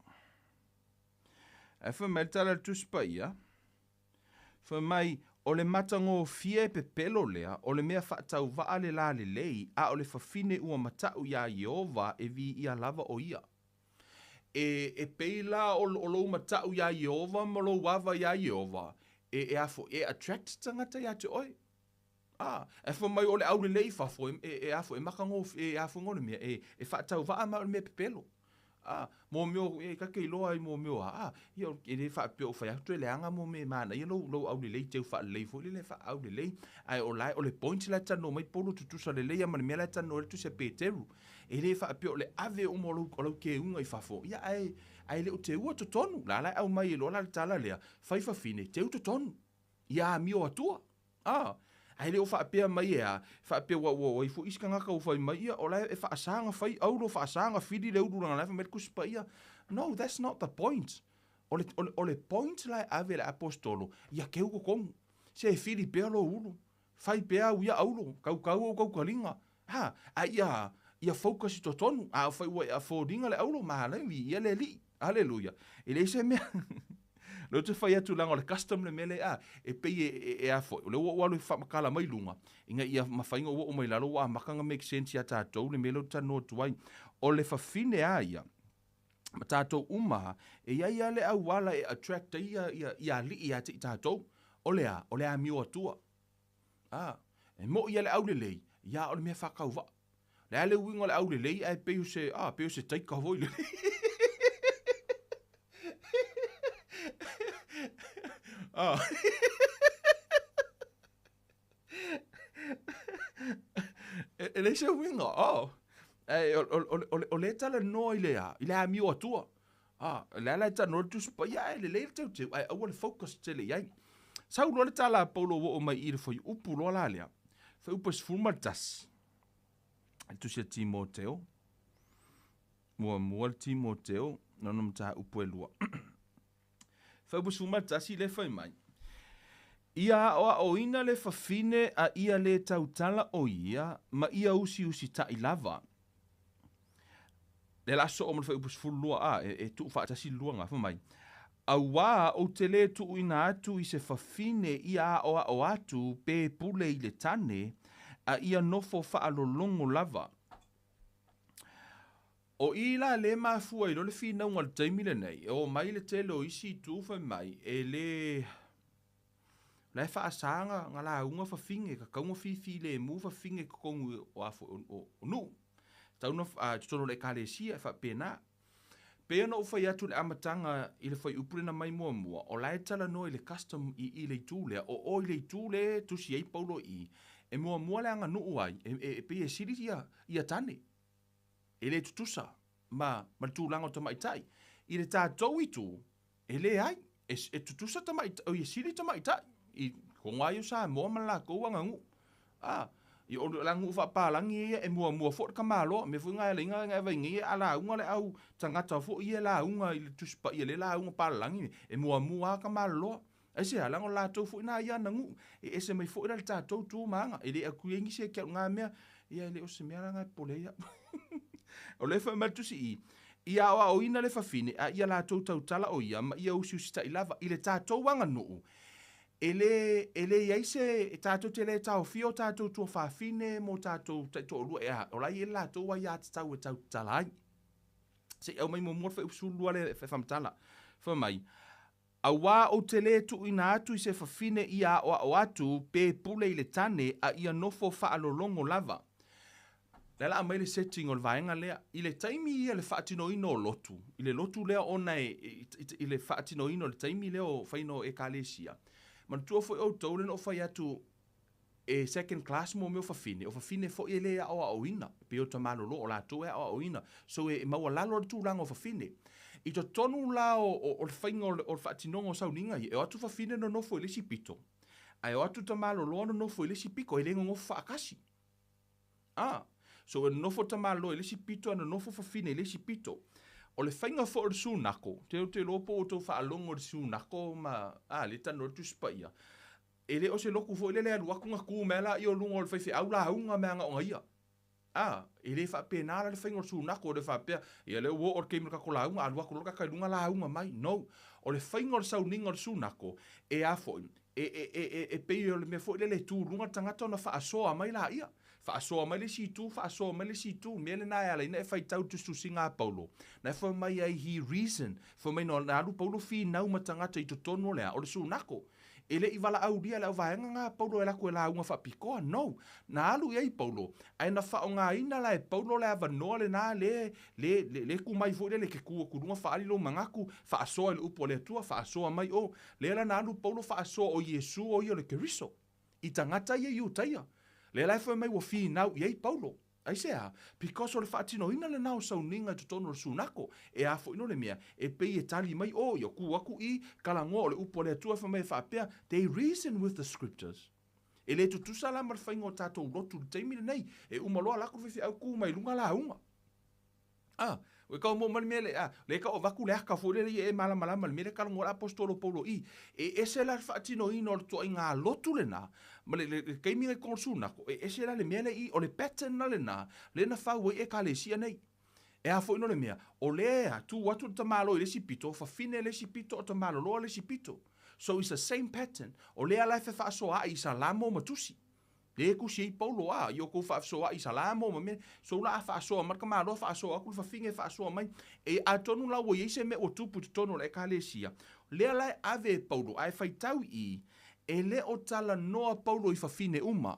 Ae fai mai le tala a le Tusi Paia, fai mai, O le matagofie e pepelo lea, o le mea faatauvaa le lalelei, a o le fafine ua mataʻu iā Ieova e viia lava ʻo ia. E, e pei la o, o lou mataʻu iā Ieova ma lou ava iā Ieova, e, e a foi, e attract tagata iā te oe. A, ae fai mai o le aulelei i fafo, e, e, e a foi, e makagofie, e a foi o le mea, e, e faatauvaa ma o le mea pepelo. A, mō mea o, e ta te iloa ai mō mea o a, a, ia, e le faapea o fai atu e leaga mō mea e manaia lou, lou aulelei teu faalelei foi lele faaaulelei. Ae o la, o le point la e talanoa mai Paulo tutusa lelei lava ma le mea la e talanoa ai le tusi a Peteru. E le faapea o le ave uma o lou, o lau keuga i fafo, ia ae, ae le o teua totonu. La la e aumai e loa la le tala lea, fai fafine, teu totonu. Ia amio atua. A, ae le o faapea mai e a, faapea ua, ua, ua i foi isi tagata ua fai mai, ia, o la e faasa ona fai auro, faasa ona fili le ulu leaga la e fai mai le Tusi Paia. No, that's not the point. O le, o le, o le point la e ave e le Aposetolo, ia keu totonu. Se e fili pea lou ulu. Fai pea au ia auro, kaukau ou kaukaliga. Ha, a ia, ia focus i totonu, a fai ua e afford-ina le auro, mahala viia le Alii. Haleluia. E leai se mea. Lea ou te fai atu leaga o le custom le mea lea, a, e pei e, e, e a foi, o lea ua ou alu e faamatala mai luga, ina ia mafai ona ou oo mai lalo ua amata ona make sense ia tatou le mea lea ou te talanoa atu ai. O le fafine a ia, ma tatou uma a, e i ai lava le auala e attract ai ia, ia, ia alii ia te i tatou. O le a? O le amio atua. A, e moʻi ia le aulelei, ia o le mea faatauvaa. Le a le uiga o le aulelei ae pei o se, a, pei o se taika foi lele. A. E, e leai se uiga, oh. Ae o, o, o, o, o lea e talanoa i le a, i le amio atua. A, o le a la e talanoa le Tusi Paia, ae lelei le teuteu, ae aua le focus tele i ai. Sau loa le tala a Paulo ua oo mai i i le fuaiupu loa la lea, fuaiupu e 11, le tusi a Timoteo, muamua le Timoteo, lona mataupu e lua. Fuaiupu 11 lea e fai mai, Ia aoaoina le fafine a ia lē tautala o ia, ma ia usiusitai lava. Lea la soo ma le fuaiupu 12 a, e, e tuufaatasi le lua na, fai mai, Auā ou te lē tuuina atu i se fafine ia aoao atu pe pule i le tane, a ia nofo faalologo lava. O i la lē mafua ai loa le finauga i le taimi lenei, e omai le tele o isi itu fai mai, e lē, la e faasa na, na lauga fafine, tatau na fifilemu fafine i totonu o a foi, o, o nuu. Tatau na, a, i totonu o le Ekalesia, e faapena. Pei ona ou fai atu i le amataga i le fuaiupu lena mai muamua, o la e talanoa i le custom i i le itu lea, o o i le itu lea e tusi ai Paulo i i, e muamua le aganuu ai, e, e, e pei e sili ia, ia tane. E le tutusa ma, ma le tulaga o tamaitai. I le tatou itu, e leai, e, e tutusa tamaitai, oi e sili tamaitai i koga ai o Samoa ma le latou aganuu. A, i o le aganuu faapalagi ia e muamua foi le tamaloa. Mea foi na e ala ai na e vaai nei a lauga le au tagata foi ia e lauga i le Tusi Paia lea e lauga palalagi e muamua lava tamaloa. Aisea? Leaga o latou foi na ia ana nuu. E ese mai foi la le tatou tu ma aga. E le atu i ai nisi e ke au nga mea, ia e le o se mea la nga e popole ai au. O lea e fai mai le tusi i, Ia aoaoina le fafine, a ia latou tautala o ia, ma ia usiusitai lava i le tatou aganuu. E lē, e lē i ai se, e tātou te lē taofia o tātou tuafafine mō tātou taitoalua e a, o la e i ai le latou aiatatau e tau tatala ai. Se i aumai muamua le fuaiupu 12 lea e faamatala. Fai mai, Auā ou te lē tuuina atu i se fafine ia aʻoaʻo atu pe pule i le tane a ia nofo faalologo lava. Lea la aumai le setting o le vaega lea. I le taimi ia le faatinoina o lotu, i le lotu lea ona e, i le faatinoina o le taimi lea o faina o Ekalesia, manatua foi outou lea na ou fai atu e second class mo mea o fafine, o fafine foi e le aoaoina, e pei o tamalolo o latou e aoaoina, so e maualalo le tulaga o fafine. I totonu la o, o, o le faiga o le, o le faatinoga o sauniga ia, e o atu fafine nonofo i le isi pito, ae o atu tamaloloa nonofo i le isi piko, e le nonofo faatasi. A, so e nonofo tamaloa i le isi pito ae nonofo fafine i le isi pito. O le faiga foi o le sunako, te ou te iloa po ua outou faalogo i le sunako ma, a, lea e talanoa ai le Tusi Paia, e le o se lotu foi lele e alu atu ona tu mai lea o luga o le faifeau lauga mea agaoga ia. A, e le faapena la le faiga o le sunako, e le faapea, ia lea ua oo le taimi o le tatou lauga, alu atu loa le tagata i luga lauga mai. No. O le faiga o le sauniga o le sunako, e a foi, E, e, e, e, e pei o le mea foi lele e tu luga le tagata ona faasoa mai laia. Faasoa mai le isi itu, faasoa mai le isi itu. Mea lena e ala ai ona e faitau i le tusitusiga a Paulo, na e fai mai ai he reason, fai mai na alu Paulo finau ma tagata i totonu o le a, o le sunako. E le i valaaulia e le auvaega na a Paulo e alu atu e lauga faapitoa, no. Na alu i ai Paulo, ae na faaaogaina la e Paulo le avanoa lena le, le, le, le tu mai foi lele e te tu atu i luga faaali lou manatu, faasoa i le upu a le Atua, faasoa mai o. Lea la na alu Paulo faasoa o Iesu o ia o le Keriso, i tagata ia Iutaia. Lea la e fai mai ua finau i ai Paulo. Aisea? Because o le faatinoina lena o sauniga i totonu o le sunako. E a foi no le mea, e pei e tali mai, oh, ia ku aku i, kalagoa o le upu a le Atua e fai mai e faapea, they reason with the scriptures. E le tutusa la ma le faiga o tatou lotu i le taimi lenei. E uma loa lako le faifeau ku mai luga lauga. A, ua e tau mai le mea lea, a, lea e tau avatu le aka foi lele ia e malamalama i le mea lea e talanoa ai le Aposetolo Paulo i, e ese la le faatinoina o le ituaiga lotu lena, ma le, le, le taimi na i totonu o le sunako, e ese la le mea lea i, o le pattern la lena, lea na fau ai Ekalesia nei. E a foi no le mea, o lea tu atu le tamaloa i le isi pito, fafine le isi pito, o tamaloloa le isi pito. So it's the same pattern. O lea la e fefaasoaai i Salamo ma Tusi. Lea e tusi ai Paulo, a, i o tou faafesoaai i Salamo ma mea, so la a faasoa mai le tamaloa, faasoa atu le fafine e faasoa mai. E atonu la ua i ai se mea ua tupu i totonu o le Ekalesia, lea la e ave e Paulo, ae faitau i i, e le o talanoa Paulo i fafine uma.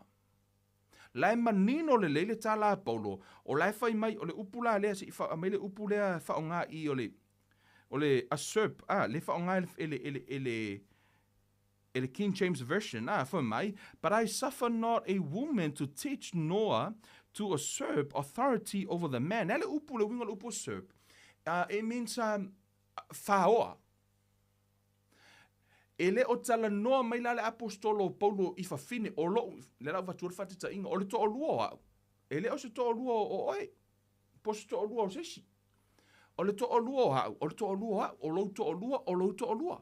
La e manino lelei le tala a Paulo, o la e fai mai, o le upu la lea, se i aumai le upu lea e faaaoga i i o le, o le usurp, a, lea e faaaoga e le, e le, e le, e le King James Version, a, fai mai, But I suffer not a woman to teach nor to usurp authority over the man. E a le upu, le uiga o le upu usurp? It means faoa. E le o talanoa mai la le Aposetolo o Paulo i fafine, o lou, lea la ua avatu ai le faataitaiga, o le toalua o au. E le o se toalua o oe, po o se toalua o se isi. O le toalua o au, o le toalua o au, o lou toalua, o lou toalua.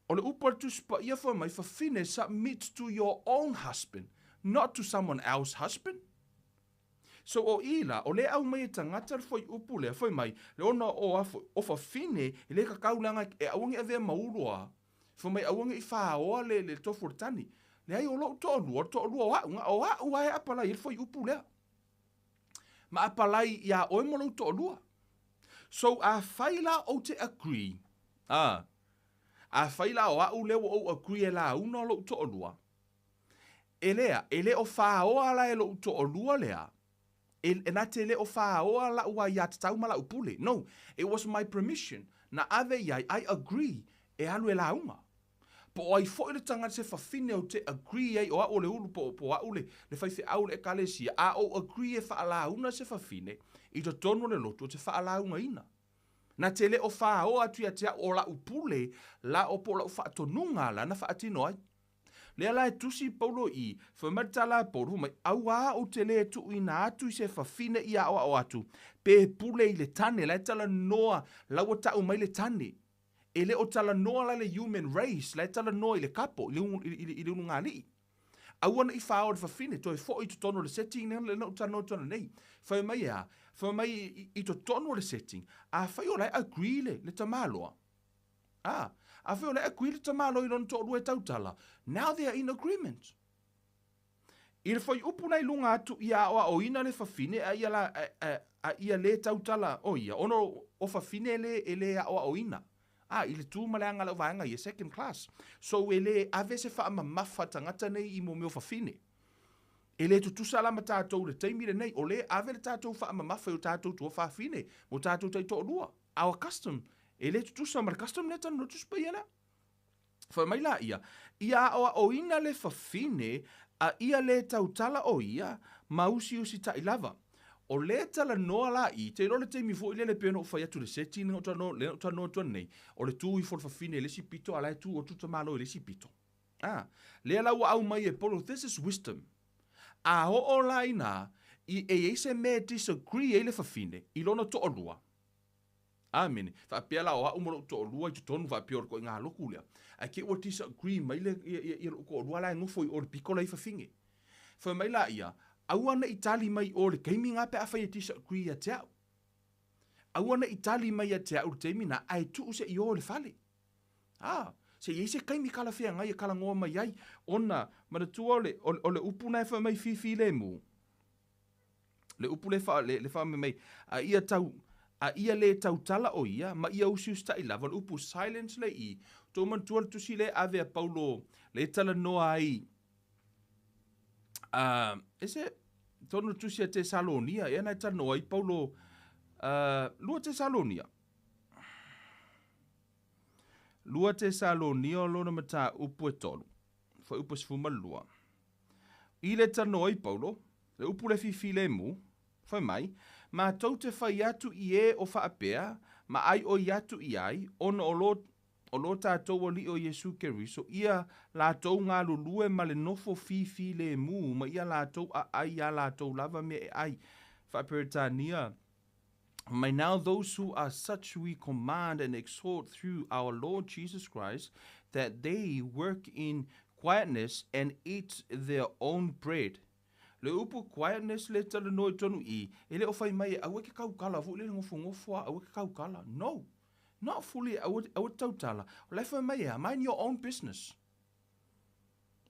O le upu a le Tusi Paia fai mai, Fafine, submit to your own husband, not to someone else husband. So o i la, o lea aumai e tagata le fuaiupu lea, fai mai, le ona o a foi, o fafine, e le kakau leaga e aua ne i avea ma ulu a, fai mai aua ne i faoa le, le tofu o le tani. Leai, o lou toalua, o le toalua o a'u, na o a'u lava e apalai ai le fuaiupu lea. Ma apalai iā oe ma lou toalua. So afai la ou te agree, a, afai la o a'u lea ua ou agree e lauga lou toalua, E lea, e le o faoa la e loʻu toʻalua lea, e, e na te le o faoa laʻu aiatatau ma laʻu pule. No, it was my permission, na ave i ai, I agree, e alu e lauga. Po o ai foi le tagata se fafine ou te agree ai, o aʻu o le ulu, po, po o aʻu le, le faifeau o le ʻekalesia, a ou agree e faalāuna se fafine, i totonu o le lotu, ou te faalāugaina. Na te le o faoa atu ia te aʻu o laʻu pule la o po o laʻu faatonuga la na faatino ai. Lea la e tusi Paulo i, fai mai le tala a Paulo, fai mai, Auā ou te lē tuuina atu i se fafine i aʻoaʻo atu, pe pule i le tane, la e talanoa, la ua taʻu mai le tane. E le o talanoa la le human race, la e talanoa i le kapo, i le, i le, i le ulugalii. Aua ne i fāoa le fafine, toe foʻi i totonu o le setting lea na ou talanoa atu ana nei. Fai mai e a? Fai mai i, i totonu o le setting, afai o la e agree le, le tamaloa, A, afai o la e agree le tamaloa i lona toalua e tautala, now they are in agreement. I le fuaiupu la i luga atu ia aoaoina le fafine a ia la, a, a ia le tautala o ia, ona o fafine le e le aoaoina. A, i le tu ma le aga a lau vaega ia, second class. So e le ave se faamamafa tagata nei i mo mea o fafine. E le tutusa la ma tatou i le taimi lenei, o lea e ave le tatou faamamafa i o tatou tuafafine ma o tatou taitoalua. Our custom, e le tutusa ma le custom lea tanu Tusi Paia lea. Fai mai la ia, ia aoaoina le fafine a ia le tautala o ia ma usiusitaʻi lava. O lea talanoa la i, te iloa le taimi foi lele pei ona ou fai atu i le setting lea na ou talanoa atu nei, o le tu ifo o le fafine i le isi pito a la e tu atu le tamaloa i le isi pito. A, lea la ua aumai e Paulo, this is wisdom. A oo la inā, i, e i ai se mea e disagree ai le fafine i lona toalua, Amene. Faapea la o a'u ma lo'u to'alua i totonu faapea o le koiga loku lea. Ae te i ua disagree mai le, ia, ia, ia lo'u to'alua la e nofo i o i le pito la i fafine. Fai mai la ia, aua ne i tali mai i o i le taimi na pe afai e disagree ia te a'u. Aua ne i tali mai ia te a'u i le taimi na, ae tuu se i o i le fale. A, se i ai se taimi talafeagai e talanoa mai ai, ona, manatua o le, o le, o le upu na e fai mai fifilemu, Le upu le fa, le, le faamai mai, a ia tau, a ia le tautala o ia, ma ia usiusitaʻi lava, o le upu silence le i, tou manatua le tusi lea e ave a Paulo le talanoa ai, a, is it, tonu le tusi a Tesalonia, ea na e talanoa ai Paulo, a, lua Tesalonia. Lua Tesalonia o lona mataupu e tolu, fuaiupu e 12. I le talanoa ai Paulo, le upu le fifilemu, fai mai, Matou te fai atu i e o faapea, ma aioi atu i ai, ona o lo, o lo tatou Alii o Iesu Keriso, ia latou galulue ma le nofo fifilemu, ma ia latou aai iā latou lava mea e ai. Faa-Peretania, May now those who are such we command and exhort through our Lord Jesus Christ that they work in quietness and eat their own bread. Le upu quietness le talanoa i tonu i, e le o fai mai e aua e ke kaukala foi lele nofonofo a aua e ke kaukala. No. Not fully aua, aua te tautala. O la e fai mai e a, mind your own business.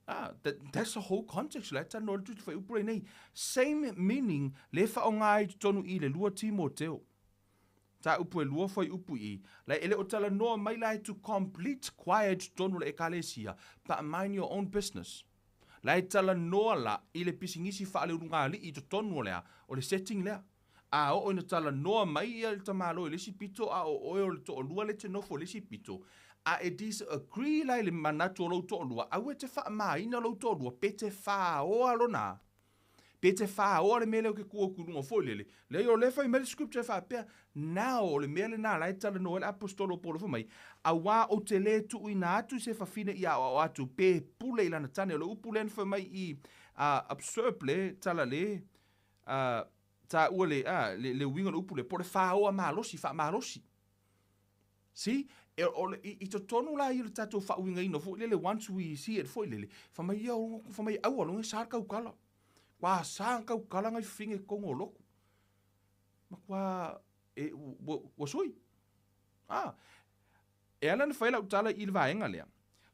Ah, that, that's the whole context la e talanoa le tusi fuaiupu lenei. Same meaning le faaaoga ai i totonu i le lua Timoteo. Tāupu e lua fuaiupu i, la e le o talanoa mai la e to complete quiet i totonu o le Ekalesia, but mind your own business. La e talanoa la i le pisinisi faaleulugalii i totonu o le a, o le setting lea. A oo ina talanoa mai ia le tamaloa i le isi pito a o oe o le toalua lea e te nofo i le isi pito, a e disagree la i le manatu o lou toalua, aua e te faamaina lou toalua pe te faoa lona, pe te faoa le mea lea ou te tu atu i luga foi lele. Leai, o lea e fai mai le scripture e faapea, now o le mea lena la e talanoa ai le Aposetolo o Paulo fai mai, Auā ou te lē tuuina atu i se fafine i aoao atu pe pule i lana tane. O le upu lea na fai mai i, a, absurb le tala le, a, taua le, a, le, le uiga o le upu lea, po o le fāoa malosi, faamalosi. See? E, o le, i, i totonu la ia o le tatou faauigaina foi lele, once we see it foi lele, fai mai ia, fai mai aua loga e sa le taukala. Kua sa le taukala ngai fafine i totonu o lotu. Ma kua, e, ua, ua sui. A, E ala ona fai lau tala i le vaega lea,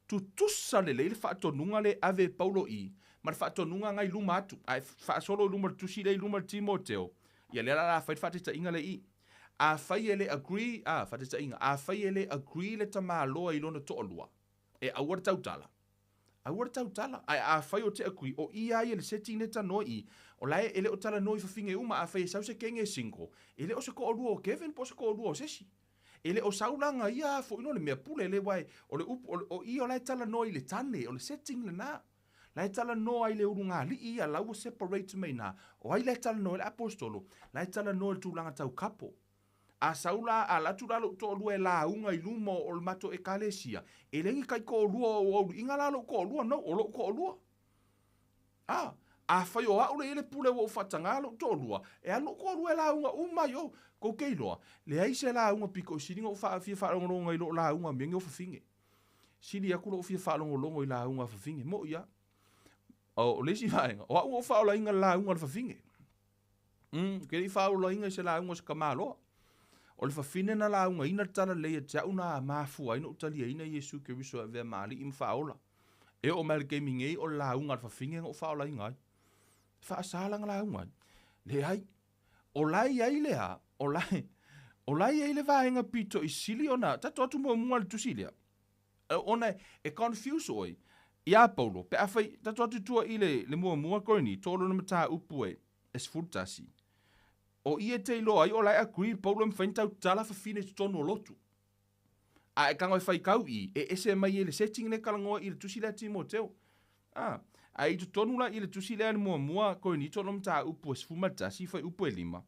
tutusa lelei le faatonuga lea e ave e Paulo i, ma le faatonuga ngai luma atu, a e faasolo i luma o le tusi lea i luma o le Timoteo, ia lea la o le a fai le faataitaiga lea i i. Afai e le agree, a, faataitaiga, afai e le agree le tamaloa i lona toalua, e aua le tautala. Aua le tautala. Ae afai o te agree, o i a ia le setting lea e talanoa i i, o la e le o talanoa i fafine uma, afai e sau se kenge e single, e le o se toalua o Kevin po o se toalua o se isi. E le o sau la na ia a foi no le mea pule le wae o le upu o, o i o la e talanoa i le tane, o le setting lena. La e talanoa i le ulugalii ia, la ua separate mai na. O ai la e talanoa i le aposetolo? La e talanoa i le tulaga tau couple. A sau la, a alu atu la lou toalua e lauga i luma o le matou ekalesia, e leai ni taitoalua o auliiga la lou toalua, no, o lou toalua. A, afai o a'u lea i ai le pule ua ou faatagā lou toalua, e alu lou toalua e lauga uma ai, oh, kou te iloa, leai se lauga pito i sili ona ou faa, fia faalogologo i lou lauga a mea nei o fafine. Sili atu lou fia faalogologo i lauga a fafine. Moʻi a. O, o le isi vaega, o a'u ua ou faaolaina le lauga a le fafine. Mm, ke le i faaolaina i se lauga o se tamaloa. O le fafine na laugaina le talalelei ia te a'u na mafua ai na ou taliaina Iesu Keriso e avea ma Alii ma Faaola. E oo mai le taimi nei o le lauga a le fafine na ou faaolaina ai. E faasa la na lauga ai? Leai. O la e i ai le a? O la e, o la e i ai le vaega pito i sili ona tatou atu muamua i le tusi lea. Ona e confuse ʻoe iā Paulo pe afai tatou atu i tua i le, le muamua Korinito o lona mataupu e, e 11. O i e te iloa ai o la e agree Paulo e mafai ona tautala fafine i totonu o lotu. A e tago e faitau i, e ese mai ai le setting lea e talanoa i le tusi lea a Timoteo. A, a i totonu la i le tusi lea a le muamua Korinito o lona mataupu e 11, fuaiupu e 5,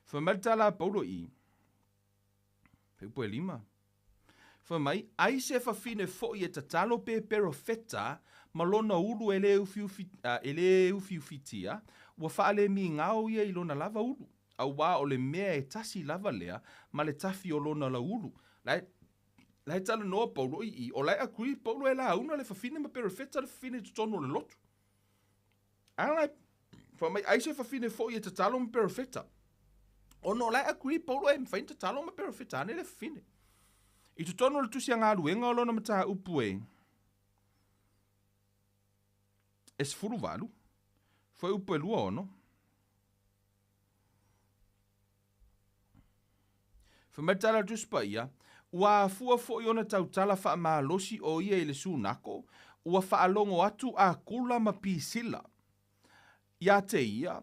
fai mai le tala a Paulo i, fuaiupu e 5, Fai mai, ai se fafine foi e tatalo pe perofeta ma lona ulu e le ufiufi, e le ufiufitia, ua faalemigao ia i lona lava ulu, auā o le mea e tasi lava lea ma le tafi o lona lauulu. La e, la e talanoa Paulo i i, o la e agree Paulo e launa le fafine ma perofeta le fafine i totonu o le lotu. A fai mai, ai se fafine foi e tatalo ma perofeta. Ona o la e agree Paulo e mafai ona tatalo ma perofeta ane le fafine. I totonu o le tusi a galuega o lona mataupu e e 18, fuaiupu e 26, Fai mai le tala a le Tusi Paia, Ua afua foi ona tautala faamalosi o ia i le sunako, ua faalogo atu Akula ma Pisila iā te ia,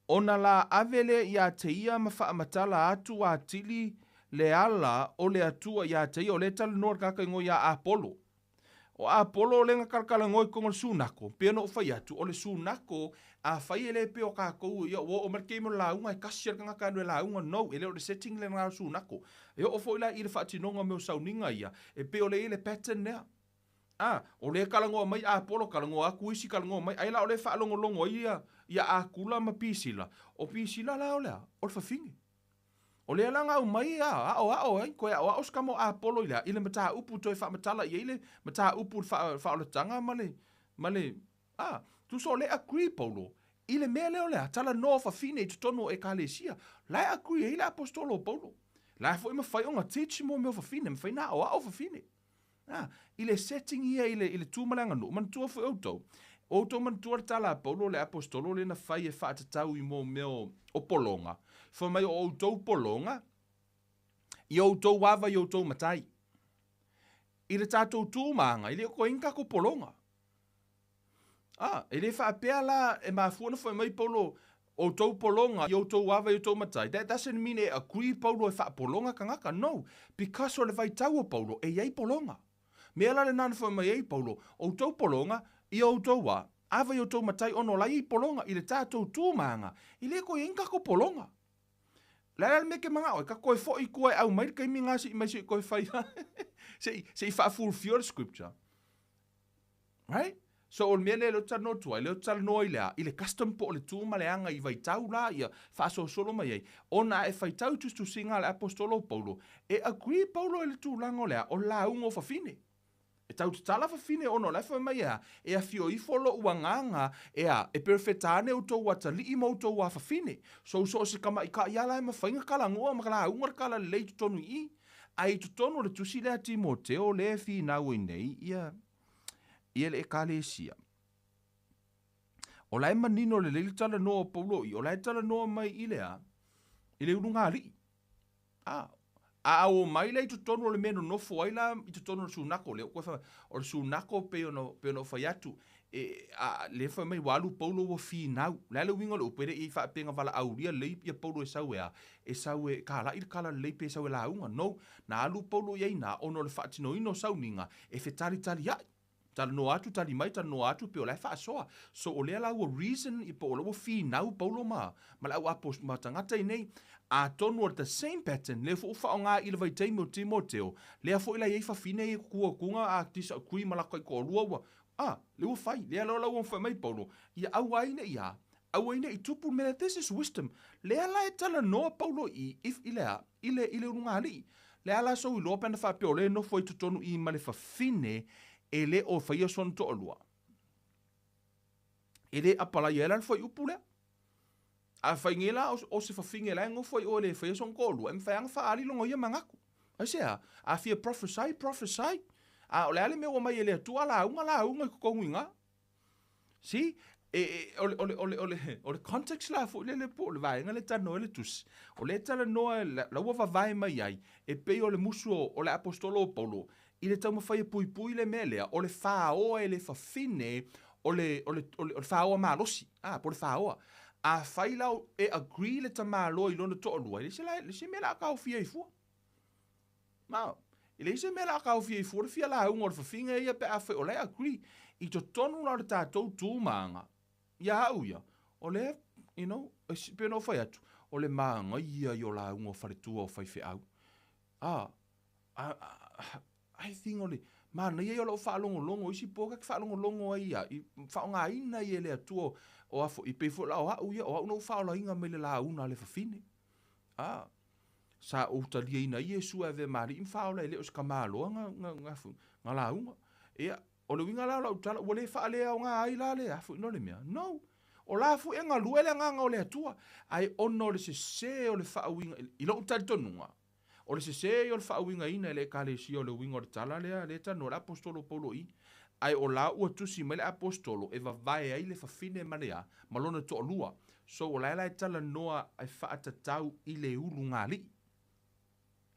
ona la ave lea iā te ia ma faamatala atu atili le ala o le Atua iā te ia. O lea e talanoa le tagata igoa iā Apolo. O Apolo lea na kalakalanoa i totonu o le sunako, pei ona ou fai atu, o le sunako, afai e le pei o tatou, ia ua oo mai le taimi o le lauga, e tasi lava le tagata e alu e lauga, no, e le o le setting lena o le sunako. E oo foi la i le faatinoga o mea o sauniga ia, e pei o lea e i ai le pattern lea. A, o lea e talanoa mai Apolo, talanoa atu isi, talanoa mai, ai la o lea e faalogologo ai ia, ia Akula ma Pisila. O Pisila la o le a? O le fafine. O lea la na aumai a aoao ai, toe aoao se tama o Apolo i le a? I le mataupu toe faamatala i ai le mataupu i le faaolataga ma le, ma le, a, tusa o lea e agree Paulo i le mea lea o le a? Talanoa fafine i totonu o Ekalesia. La e agree ai le Aposetolo o Paulo. La e foi mafai ona teach mo mea o fafine, mafai ona aoao fafine. A, i le setting ia i le, i le tu ma le aganuu, manatua foi outou, o outou manatua le tala a Paulo le Aposetolo lea na fai e faatatau i mo mea o, o pologa, fai mai o outou pologa, i outou ava i outou matai. I le tatou tu ma aga, e le o toe i ai ni tatou pologa. A, e le faapea la e mafua ona fai mai Paulo, outou pologa i outou ava i outou matai, that doesn't mean e agree Paulo e faapologa tagata, no, because o le vaitau o Paulo e i ai pologa. Mea la lena na fai mai ai Paulo, outou pologa i outou a, ava i outou matai ona o la e i ai pologa i le tatou tu ma aga, e le toe i ai ni tatou pologa. Le a la le mea e te manao ai, ka toe foi i tua e au mai le taimi lena se i mai se i toe fai se i, se i faa-fulfill le scripture. Right? So o le mea lea lea ou te talanoa atu ai, lea ou te talanoa i le a? I le custom po o le tu ma le aga i vaitau la ia faasolosolo mai ai, ona a e faitau i tusitusiga a le Aposetolo o Paulo, e agree Paulo i le tulaga o le a? O le lauga o fafine. E tau tatala fafine ona o la e fai mai e a? E afio ifo lo'u agaga e a? E perfeta ane outou atalii ma outou afafine. So so o se tamaitai lava la e mafai ona talanoa ma lauga le tala lelei i totonu i i. A i totonu o le tusi lea a Timoteo lea e finau ai nei ia ia le Ekalesia. O la e manino lelei le talanoa o Paulo i, o la e talanoa mai i le a? I le ulugalii. A, a o mai lea i totonu o le mea nonofo ai la i totonu o le sunako, lea ua toe fai mai, o le sunako pei ona, pei ona ou fai atu, e, a, lea fai mai ua alu Paulo ua finau. O le a le uiga o le upu, e le i faapea na valaaulia lelei ia Paulo e sau e a? E sau e kalaʻi le kala lelei pe sau e lauga. No, na alu Paulo i ai ina ona o le faatinoina o sauniga e fetalitaliaʻi. Talanoa atu, tali mai, talanoa atu, pei o la e faasoa. So o lea la ua reason po o la ua finau Paulo ma, ma le au apo, ma tagata i nei. Atonu o le the same pattern lea foi ua faaaoga i le vaitaimi o Timoteo, lea foi la e i ai fafine ia e tutuatuga a disagree ma latou taitoalua ua, a, lea ua fai. Lea la ua fai mai Paulo, ia aua ai ne i a, aua ai ne i tupu le mea lea, this is wisdom. Lea la e talanoa Paulo i, i, i le a, i le, i le ulugalii. Lea la sou iloa pe ana faapea o lea e nofo ai totonu i ma le fafine e le o faia sona toalua. E le apalaia ai la le fuaiupu lea. Afai nei la o se fafine la e nofo i o e le faia sona toalua, e mafai lava ona faaali lona ia manatu. Aisea? A fia prophesy, prophesy. A o le a le mea ua aumai e le Atua, lauga, lauga i totonu i ina. See? E, e, o, le, o, le, o, le, o, le, o le context la foi lele po o le vaega lea e talanoa ai le tusi, o lea e talanoa, la ua vavae mai ai, e pei o le musu o, o le aposetolo o Paulo, i le taumafai e puipui le mea lea, o le faoa e le fafine, o le, o le, o le, o le faoa malosi, a, po o le faoa. Afai la e agree le tamaloa i lona toalua, e leai se, leai se mea o le a taofia ai fua. Ma, e leai se mea o le a taofia ai fua le fia lauga o le fafine ia pe afai o la e agree. I totonu la o le tatou tu ma aga, ia au ia, o lea, you know, e pei ona ou fai atu, o le manaia ia o lauga o faletua o faifeau. A, I think o le manaia ia o lau faalogologo, isi po ta te faalogologo ai ia, i faaaogaina ai e le Atua o a foi, pei foi la o au ia, o au na ou faaolaina mai le lauga a le fafine. A, sa ou taliaina ai Iesu e avea ma alii ma faaola e le o se tamaloa na, na, na, na lauga. Ia, o le uiga la o lau tala, ua le faaleaoga ai la le a foi no le mea. No. O la foi e galue le agaga o le Atua, ae ona o le sese o le faauiga, i lou talitonuga, O le sesē ia o le faauigaina e le Ekalesia o le uiga o le tala lea, lea e talanoa le Aposetolo o Paulo i, Ae o la ua tusi mai le Aposetolo e vavae ai le fafine ma le a, ma lona toalua. So o la e la e talanoa e faatatau i le ulugalii.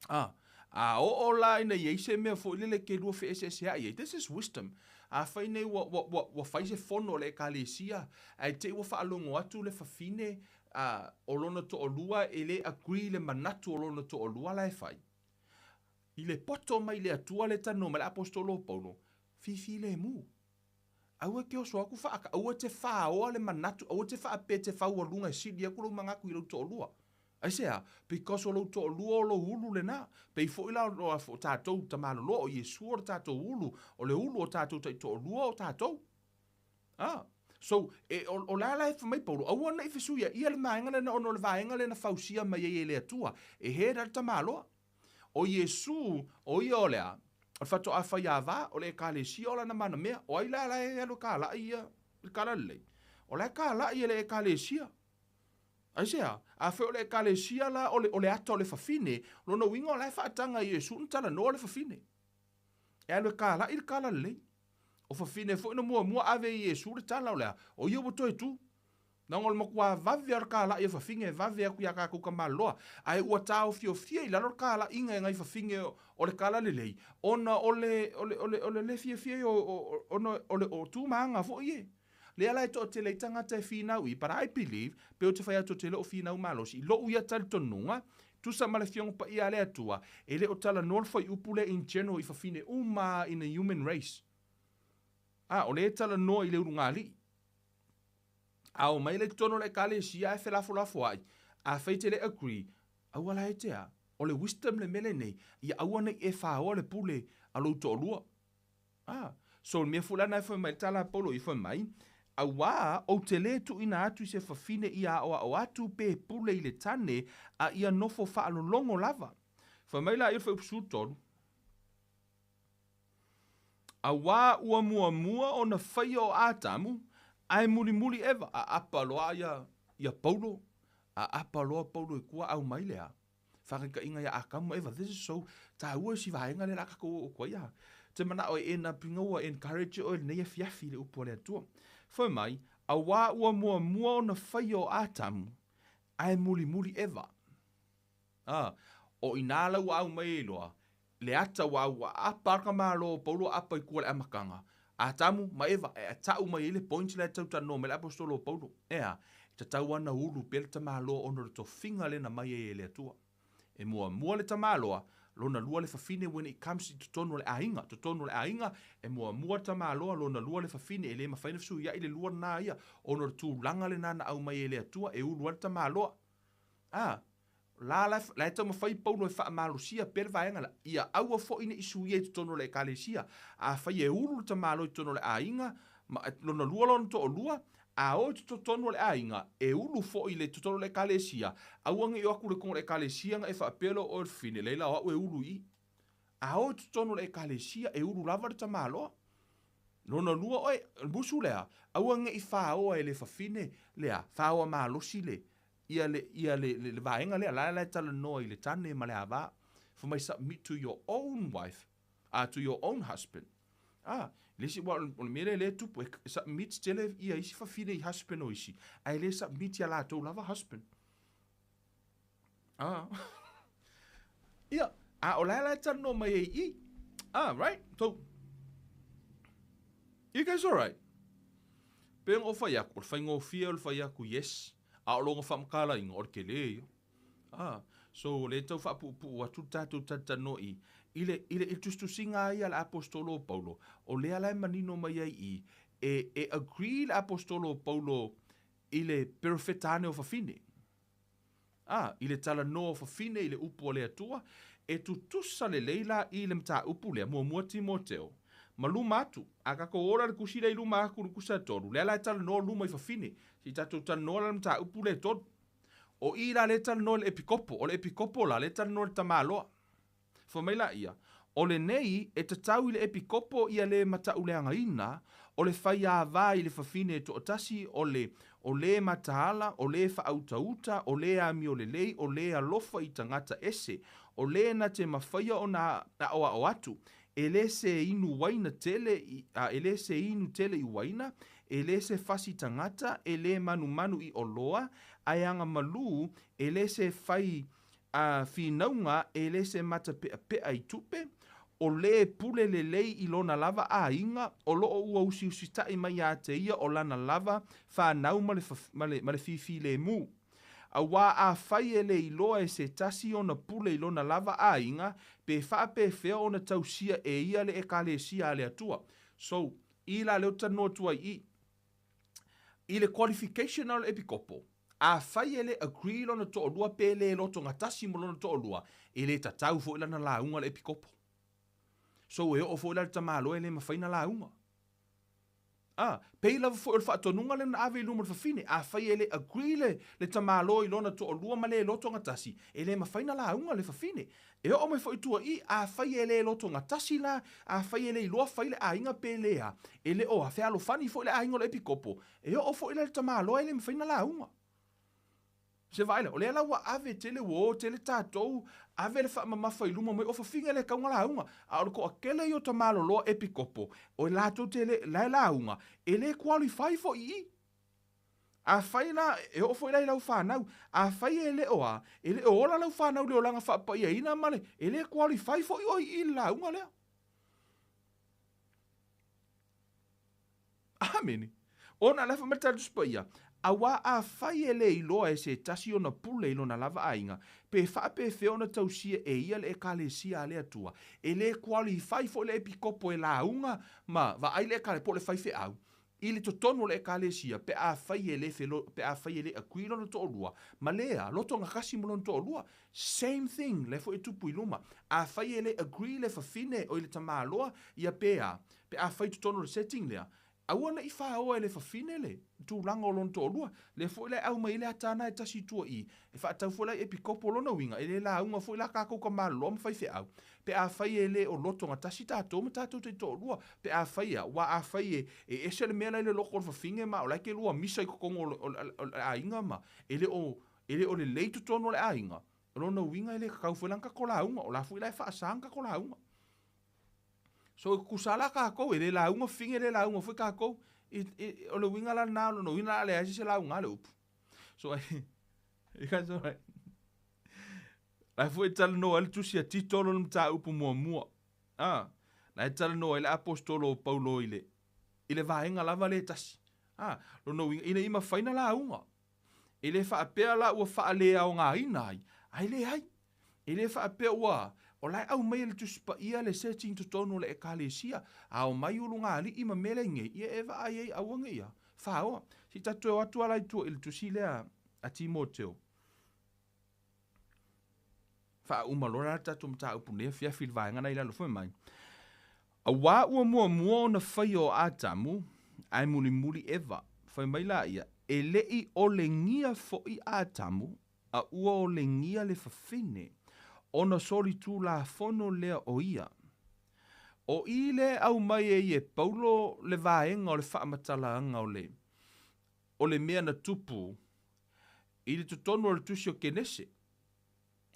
A, a oo la ina i ai se mea foi lele e te lua feeseeseai ai, this is wisdom. Afai nei ua, ua, ua, ua fai se fono a le Ekalesia, ae te i ua faalogo atu le fafine a, o lona toalua e le agree i le manatu o lona toalua la e fai. I le poto mai le Atua le talanoa mai le Aposetolo o Paulo, fifilemu. Aua e te oso atu faaka, aua e te faoa le manatu, aua e te faapea e te faualuga e sili atu lou manatu i lou toalua. Aisea? Because o lou toalua o lou ulu lena. Pei foi la o, o tatou tamaloloa, o Iesu o le tatou ulu, o le ulu o tatou taitoalua o tatou. Ah. So, e, o, o la la e fai mai Paulo, aua ne i fesuiaia le vaega lena ona o le vaega lea na fausia mai ai e le Atua, e hē la le tamaloa. O Iesu, o ia o le a? O le faatoa faiāvā, o le Ekalesia o lana mana mea. O ai la la e alu e kālaʻi ia i le kalalelei? O la e kālaʻi e le Ekalesia. Aisea? Afai o le Ekalesia la o le, o le ata o le fafine, lona uiga o la e faataga e Iesu ona talanoa le fafine. E alu e kālaʻi le kalalelei. O fafine foi na muamua ave i Iesu le tala o le a? O ia ua toe tu. Leaga o le matua vave a o le kālaʻi a fafine e vave atu iā kākou tamaloa. Ae ua taofiofia i lalo le kālaʻiga e nai fafine o le kalalelei, ona o le, o le, o le, o le le fiafia ia o, o, ona o le, o tu ma aga foi e. Lea la e toatele ai tagata e finau i, but I believe, pei ou te fai atu ou te le o finau malosi, i lou ia talitonuga, tusa ma le Afioga Paia a le Atua, e le o talanoa le fuaiupu lea in general i fafine uma in the human race. A, o lea e talanoa i le ulugalii. A o mai la i totonu o le Ekalesia ae felafolafoai, afai e te le agree, aua la e te a, o le wisdom le mea lenei, ia aua ne i e faoa le pule a lou toalua. A, so le mea foi la na e fai mai le tala a Paulo i fai mai, Auā, ou te lē tuuina atu i se fafine ia aʻoaʻo atu pe pule i le tane, a ia nofo faalologo lava. Fai mai la ia o le fuaiupu 13, Auā ua muamua ona faia o Atamu, ae mulimuli Eva. Aapa loa ia, ia Paulo, aapa loa Paulo i kua au mai le a. Faataitaiga ia Atamu ma Eva. This is so tāua isi vaega lea la tatou oo atu ai a. Te manao e end up ina ua encourage oe i lenei afiafi i le upu a le Atua. Fai mai, auā ua muamua ona faia o Atamu, ae mulimuli Eva. A, o inā la ua au mai ai loa, le ata ua au ua aapa ka Malo o Paulo aapa i tua i le amataga, Atamu ma Eva, e ta'u mai ai le point lea e tau talanoa mai le Aposetolo o Paulo, ea, e tatau ana ulu pea le tamaloa ona o le tofiga lea na mai ai e le Atua. E muamua le tamaloa, lona lua le fafine when it comes i totonu o le aiga, totonu o le aiga, e muamua le tamaloa, lona lua le fafine, e le mafai ona fesuia'i le lua lena ia, ona o le tulaga lena na aumai e le Atua e ulu ai le tamaloa. A, la la la e taumafai Paulo e faamalosia pea le vaega la, ia aua foi ne i suia i totonu o le Ekalesia. Afai e ulu le tamaloa i totonu o le aiga, ma, lona lua lona toalua, a o i totonu o le aiga, e ulu foi i le totonu o le Ekalesia, aua ne i o atu i le totonu o le Ekalesia na e faapea loa oe o le fine, leai la o au e ulu i i. A o i totonu o le Ekalesia, e ulu lava le tamaloa. Lona lua oe, musu lea, aua ne i faoa e le fafine lea, faoa malosi le, Ia le, ia le, le, le vaega lea, la la e talanoa i le tane ma le ava. Fai mai submit to your own wife, uh, to your own husband. Ah, le isi, wa, o le mea lea lea e tupu, e submit tele ia isi fafine i husband o isi, ae le submit ia latou lava husband. Ah. Ia, a o la la e talanoa mai ai i. Ah, right? So, you guys alright? Pei ona ou fai atu, o le faigofie o le fai atu yes, a o lona faamatalaina, o le tele ia. Ah, so o lea e tau faapuupuu atu le tatou talatalanoa i, i le, i le, i le tusitusiga a ia a le Aposetolo o Paulo, o lea la e manino mai ai i, e, e agree le Aposetolo o Paulo i le perofeta ane o fafine. Ā, i le talanoa o fafine i le upu a le Atua, e tutusa lelei la i le mataupu lea, muamua Timoteo, ma luma atu. A tatou o la i le tusi lea i luma atu i le tusa e tolu, lea la e talanoa luma i fafine, se i tatou talanoa la i le mataupu lea e tolu. O i la lea e talanoa i le epikopo, o le epikopo la lea e talanoa i le tamaloa. Fai mai laia, O lenei, e tatau i le epikopo ia le matauleagaina, o le faiāvā i le fafine e toatasi, o le, o le mataala, o le faautauta, o le amiolelei, o le alofa i tagata ese, o le na te mafaia ona aʻoaʻo atu, e le se inu uaina tele i, a, e le se inu tele i uaina, e le se fasi tagata, e le manumanu i oloa, ae aga malū, e le se fai A finauga e le se mata peapea i tupe, o le pule lelei i lona lava aiga, o loo ua usiusitaʻi mai ia te ia o lana lava fanau ma le, ma le, ma le fifilemu. Auā afai e le iloa e se tasi ona pule i lona lava aiga, pe faapefea ona tausia e ia le Ekalesia a le Atua. So, i la lea ou te talanoa atu ai i. I le qualification o le epikopo, afai e le agree lona toalua pe le lotogatasi ma lona toalua, e le tatau foi la na lauga le epikopo. So e oo foi la le tamaloa e le mafai na lauga. A, pei lava foi o le faatonuga lea na ave i luma o le fafine, afai e le agree le, le tamaloa i lona toalua ma le lotogatasi, e le mafai na lauga le fafine. E oo mai foi i tua i, afai e le lotogatasi la, afai e le iloa fai le aiga pe le a, e le o a fealofani foi le aiga o le epikopo, e oo foi la i le tamaloa e le mafai na lauga. Se vaai la, o lea la ua ave tele, ua o tele tatou, ave le faamamafa i luma mai, o fafine le tatau na lauga, a o le toatele ia o tamaloloa epikopo, o latou te le, la e lauga, e le qualify foi i i. Afai la, e oo foi la i lau fanau, afai e le o a, e le o ola lau fanau i le olaga faapaiaina ma le, e le qualify foi oe i i le lauga lea. Amene. Ona la fai mai le Tala Tusi Paia, Auā afai e le iloa e se tasi ona pule i lona lava aiga, pe faapefea ona tausia e ia le Ekalesia a le Atua, e le qualify foi le epikopo e lauga ma vaai le ekale po o le faifeau, i le totonu o le Ekalesia pe afai e le felo, pe afai e le agree lona toalua ma lea lotogatasi ma lona toalua. Same thing, lea foi e tupu i luma. Afai e le agree le fafine oi le tamaloa ia pe a, pe afai i totonu o le setting lea, aua ne i faoa e le fafine le tulaga o lona toalua. Lea foi la e au mai ai le ata na e tasi i tua i, e faatau foi la i epikopo lona uiga, e le lauga foi la kakou tamaloloa ma faifeau, pe afai e le o lotogatasi tatou ma tatou taitoalua, pe afai a, aua afai e, e ese le mea la i le loko o le fafine ma o la e te lua misa i totonu o le, o le, o le aiga ma e le o, e le o lelei totonu o le aiga, o lona uiga e le tatau foi la ona tatou lauga, o la foi la e faasa ona tatou lauga. So e tutusa la kakou, e le lauga fafine e le lauga foi kakou, i, i, o le uiga la lena, o lona uiga la leai se se lauga a le upu. So I, you guys alright? La e foi e talanoa ai le tusi a Tito lona mataupu muamua. Ah, la e talanoa ai le aposetolo o Paulo i le, i le vaega lava lea e tasi. Ah, lona uiga, ina ia mafai na lauga. E le faapea la ua faaleaogaina ai, ae leai. E le faapea ua, o la e aumai e le Tusi Paia le setting totonu o le Ekalesia, a omai ulugalii ma mea le nei, ia e vaai ai aua ne i faoa. Se i tatou toe o atu lava la i tua i le tusi lea a Timoteo. Faauma loa la le tatou mataupu nei afiafi i le vaega na i lalo fai mai. Auā ua muamua ona faia o Atamu, ae mulimuli Eva. Fai mai laia, e le i olegia foi Atamu, a ua olegia le fafine, ona solitulafono lea o ia. O i lea e aumai ai e Paulo le vaega o le faamatalaga o le, o le mea na tupu I le totonu o le tusi o Kenese.